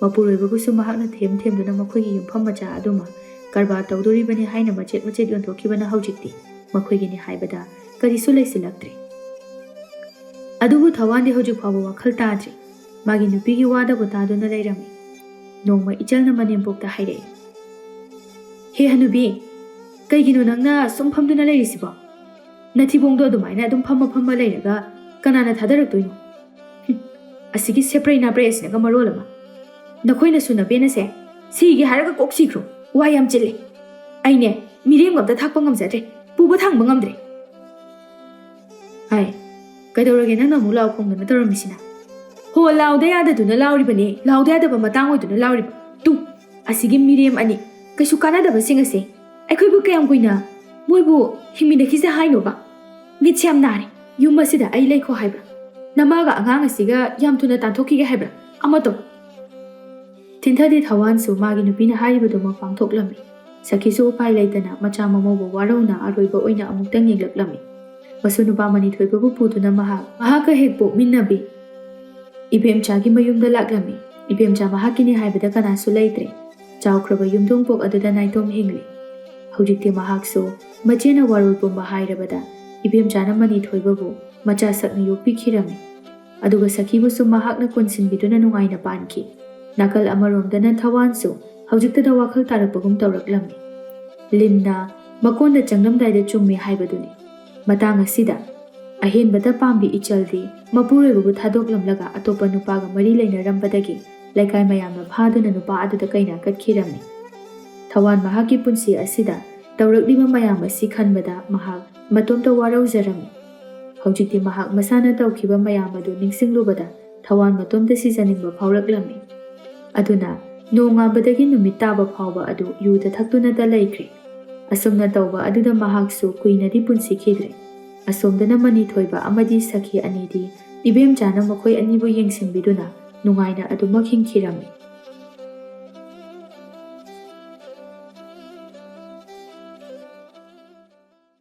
ꯃꯄꯨꯔꯣꯏꯕꯕꯨꯁꯨ ꯃꯍꯥꯛꯅ ꯊꯦꯝ ꯊꯦꯝꯗꯨꯅ ꯃꯈꯣꯏꯒꯤ ꯌꯨꯝꯐꯝ ꯃꯆꯥ ꯑꯗꯨꯃ ꯀꯔꯕꯥꯔ ꯇꯧꯗꯣꯔꯤꯕꯅꯤ ꯍꯥꯏꯅ ꯃꯆꯦꯠ ꯃꯆꯦꯠ ꯌꯣꯟꯊꯣꯛꯈꯤꯕꯅ ꯍꯧꯖꯤꯛꯇꯤ ꯃꯈꯣꯏꯒꯤꯅꯤ ꯍꯥꯏꯕꯗ ꯀꯔꯤꯁꯨ ꯂꯩꯁꯤꯜꯂꯛꯇ꯭ꯔꯦ꯫ ꯑꯗꯨꯕꯨ ꯊꯋꯥꯟꯗꯤ ꯍꯧꯖꯤꯛ ꯐꯥꯎꯕ ꯋꯥꯈꯜ ꯇꯥꯗ꯭ꯔꯤ꯫ ꯃꯥꯒꯤ ꯅꯨꯄꯤꯒꯤ ꯋꯥꯗꯕꯨ ꯇꯥꯗꯨꯅ ꯂꯩꯔꯝꯃꯤ꯫ ꯅꯣꯡꯃ ꯏꯆꯜꯅ ꯃꯅꯦꯝꯄꯣꯛꯇ ꯍꯥꯏꯔꯛꯏ, "ꯍꯦ ꯍꯅꯨꯕꯤ, ꯀꯩꯒꯤꯅꯣ ꯅꯪꯅ ꯁꯨꯝ ꯐꯝꯗꯨꯅ ꯂꯩꯔꯤꯁꯤꯕꯣ? ꯅꯊꯤꯕꯣꯡꯗꯣ ꯑꯗꯨꯃꯥꯏꯅ ꯑꯗꯨꯝ ꯐꯝꯃ ꯐꯝꯃ ꯂꯩꯔꯒ ꯀꯅꯥꯅ ꯊꯥꯗꯔꯛꯇꯣꯏꯅꯣ? ꯍꯨꯝ, ꯑꯁꯤꯒꯤ ꯁꯦꯄ꯭ꯔꯩ ꯅꯥꯄ꯭ꯔꯩ ꯑꯁꯤꯅꯒ ꯃꯔꯣꯜ ꯑꯃ꯫ ꯅꯈꯣꯏꯅꯁꯨ ꯅꯕꯦꯟ ꯑꯁꯦ ꯁꯤꯒꯦ ꯍꯥꯏꯔꯒ ꯀꯣꯛ ꯁꯤꯈ꯭ꯔꯣ꯫ ꯋꯥ ꯌꯥꯝ ꯆꯤꯜꯂꯦ꯫ ꯑꯩꯅꯦ, ꯃꯤꯔꯦꯝꯒ ꯑꯝꯇ ꯊꯥꯛꯄ ꯉꯝꯖꯗ꯭ꯔꯦ꯫ ꯄꯨꯕ ꯊꯥꯡꯕ ꯉꯝꯗ꯭ꯔꯦ꯫" ꯍꯥꯏ, "ꯀꯩꯗꯧꯔꯒꯦ ꯅꯪꯅ ꯑꯃꯨꯛ ꯂꯥꯎ ꯈꯣꯡꯗꯅ ꯇꯧꯔꯝꯃꯤꯁꯤꯅ?" "ꯍꯣ, ꯂꯥꯎꯗ ꯌꯥꯗꯗꯨꯅ ꯂꯥꯎꯔꯤꯕꯅꯦ, ꯂꯥꯎꯗ ꯌꯥꯗꯕ ꯃꯇꯥꯡ ꯑꯣꯏꯗꯨꯅ ꯂꯥꯎꯔꯤꯕ꯫ ꯇꯨ, ꯑꯁꯤꯒꯤ ꯃꯤꯔꯦꯝ ꯑꯅꯤ, ꯀꯩꯁꯨ ꯀꯥꯟꯅꯗꯕꯁꯤꯡ ꯑꯁꯦ, ꯑꯩꯈꯣꯏꯕꯨ ꯀꯌꯥꯝ ꯀꯨꯏꯅ ꯃꯣꯏꯕꯨ ꯍꯤꯡꯃꯤꯟꯅꯈꯤꯁꯦ ꯍꯥꯏꯅꯣꯕ? ꯃꯤꯠꯁꯦ ꯌꯥꯝ ꯅꯥꯔꯦ꯫ ꯌꯨꯝ ꯑꯁꯤꯗ ꯑꯩ ꯂꯩꯈꯣ ꯍꯥꯏꯕ꯭ꯔꯥ? ꯅꯃꯥꯒ ꯑꯉꯥꯡ ꯑꯁꯤꯒ ꯌꯥꯝ ꯊꯨꯅ ꯇꯥꯟꯊꯣꯛꯈꯤꯒꯦ ꯍꯥꯏꯕ꯭ꯔꯥ? ꯑꯃ ꯇꯧ꯫" ꯊꯤꯟꯊꯗꯤ ꯊꯋꯥꯟꯁꯨ ꯃꯥꯒꯤ ꯅꯨꯄꯤꯅ ꯍꯥꯏꯔꯤꯕꯗꯨꯃꯛ ꯄꯥꯡꯊꯣꯛꯂꯝꯃꯤ꯫ ꯁꯈꯤꯁꯨ ꯎꯄꯥꯏ ꯂꯩꯇꯅ ꯃꯆꯥ ꯃꯃꯧꯕꯨ ꯋꯥꯔꯧꯅ ꯑꯔꯣꯏꯕ ꯑꯣꯏꯅ ꯑꯃꯨꯛꯇꯪ ꯌꯦꯡꯂꯛꯂꯝꯃꯤ꯫ ꯃꯁꯨ ꯅꯨꯄꯥ ꯃꯅꯤꯊꯣꯏꯕꯕꯨ ꯄꯨꯗꯨꯅ ꯃꯍꯥꯛ ꯃꯍꯥꯛꯀ ꯍꯦꯛ ꯄꯣꯛꯃꯤꯟꯅꯕꯤ ꯏꯕꯦꯝꯆꯥꯒꯤ ꯃꯌꯨꯝꯗ ꯂꯥꯛꯂꯝꯃꯤ꯫ ꯏꯕꯦꯝꯆꯥ ꯃꯍꯥꯛꯀꯤꯅꯤ ꯍꯥꯏꯕꯗ ꯀꯅꯥꯁꯨ ꯂꯩꯇ꯭ꯔꯦ꯫ ꯆꯥꯎꯈ꯭ꯔꯕ ꯌꯨꯝꯊꯣꯡꯄꯣꯛ ꯑꯗꯨꯗ ꯅꯥꯏꯇꯣꯝ ꯍꯤꯡꯂꯤ꯫ ꯍꯧꯖꯤꯛꯇꯤ ꯃꯍꯥꯛꯁꯨ ꯃꯆꯦꯅ ꯋꯥꯔꯣꯜ ꯄꯨꯝꯕ ꯍꯥꯏꯔꯕꯗ ꯏꯕꯦꯝꯆꯥꯅ ꯃꯅꯤꯊꯣꯏꯕꯕꯨ ꯃꯆꯥ ꯁꯛꯅ ꯌꯣꯛꯄꯤꯈꯤꯔꯝꯃꯤ꯫ ꯑꯗꯨꯒ ꯁꯈꯤꯕꯨꯁꯨ ꯃꯍꯥꯛꯅ ꯀꯣꯟꯁꯤꯟꯕꯤꯗꯨꯅ ꯅꯨꯡꯉꯥꯏꯅ ꯄꯥꯟꯈꯤ꯫ ꯅꯥꯀꯜ ꯑꯃꯔꯣꯝꯗꯅ ꯊꯋꯥꯟꯁꯨ ꯍꯧꯖꯤꯛꯇꯗ ꯋꯥꯈꯜ ꯇꯥꯔꯛꯄꯒꯨꯝ ꯇꯧꯔꯛꯂꯝꯃꯤ꯫ ꯂꯤꯟꯅ ꯃꯀꯣꯟꯗ ꯆꯪꯂꯝꯗꯥꯏꯗ ꯆꯨꯝꯃꯤ ꯍꯥꯏꯕꯗꯨꯅꯤ꯫ ꯃꯇꯥꯡ ꯑꯁꯤꯗ ꯑꯍꯦꯟꯕꯗ ꯄꯥꯝꯕꯤ ꯏꯆꯜꯗꯤ ꯃꯄꯨꯔꯣꯏꯕꯕꯨ ꯊꯥꯗꯣꯛꯂꯝꯂꯒ ꯑꯇꯣꯞꯄ ꯅꯨꯄꯥꯒ ꯃꯔꯤ ꯂꯩꯅꯔꯝꯕꯗꯒꯤ ꯂꯩꯀꯥꯏ ꯃꯌꯥꯝꯅ ꯐꯥꯗꯨꯅ ꯅꯨꯄꯥ ꯑꯗꯨꯗ ꯀꯩꯅꯥ ꯀꯠꯈꯤꯔꯝꯃꯤ꯫ ꯊꯋꯥꯟ ꯃꯍꯥꯛꯀꯤ ꯄꯨꯟꯁꯤ ꯑꯁꯤꯗ ꯇꯧꯔꯛꯂꯤꯕ ꯃꯌꯥꯝ ꯑꯁꯤ ꯈꯟꯕꯗ ꯃꯍꯥꯛ ꯃꯇꯣꯝꯇ ꯋꯥꯔꯧꯖꯔꯝꯃꯤ꯫ ꯍꯧꯖꯤꯛꯇꯤ ꯃꯍꯥꯛ ꯃꯁꯥꯅ ꯇꯧꯈꯤꯕ ꯃꯌꯥꯝ ꯑꯗꯨ ꯅꯤꯡꯁꯤꯡꯂꯨꯕꯗ ꯊꯋꯥꯟ ꯃꯇꯣꯝꯇ ꯁꯤꯖꯅꯤꯡꯕ ꯐꯥꯎꯔꯛꯂꯝꯃꯤ꯫ ꯑꯗꯨꯅ ꯅꯣꯡꯉꯥꯟꯕꯗꯒꯤ ꯅꯨꯃꯤꯠ ꯇꯥꯕ ꯐꯥꯎꯕ ꯑꯗꯨ ꯌꯨꯗ ꯊꯛꯇꯨꯅꯇ ꯂꯩꯈ꯭ꯔꯦ꯫ ꯑꯁꯨꯝꯅ ꯇꯧꯕ ꯑꯗꯨꯗ ꯃꯍꯥꯛꯁꯨ ꯀꯨꯏꯅꯗꯤ ꯄꯨꯟꯁꯤꯈꯤꯗ꯭ꯔꯦ꯫ ꯑꯁꯣꯝꯗꯅ ꯃꯅꯤꯊꯣꯏꯕ ꯑꯃꯗꯤ ꯁꯈꯤ ꯑꯅꯤꯗꯤ ꯏꯕꯦꯝꯆꯥꯅ ꯃꯈꯣꯏ ꯑꯅꯤꯕꯨ ꯌꯦꯡꯁꯤꯟꯕꯤꯗꯨꯅ ꯅꯨꯡꯉꯥꯏꯅ ꯑꯗꯨꯃꯛ ꯍꯤꯡꯈꯤꯔꯝꯃꯤ꯫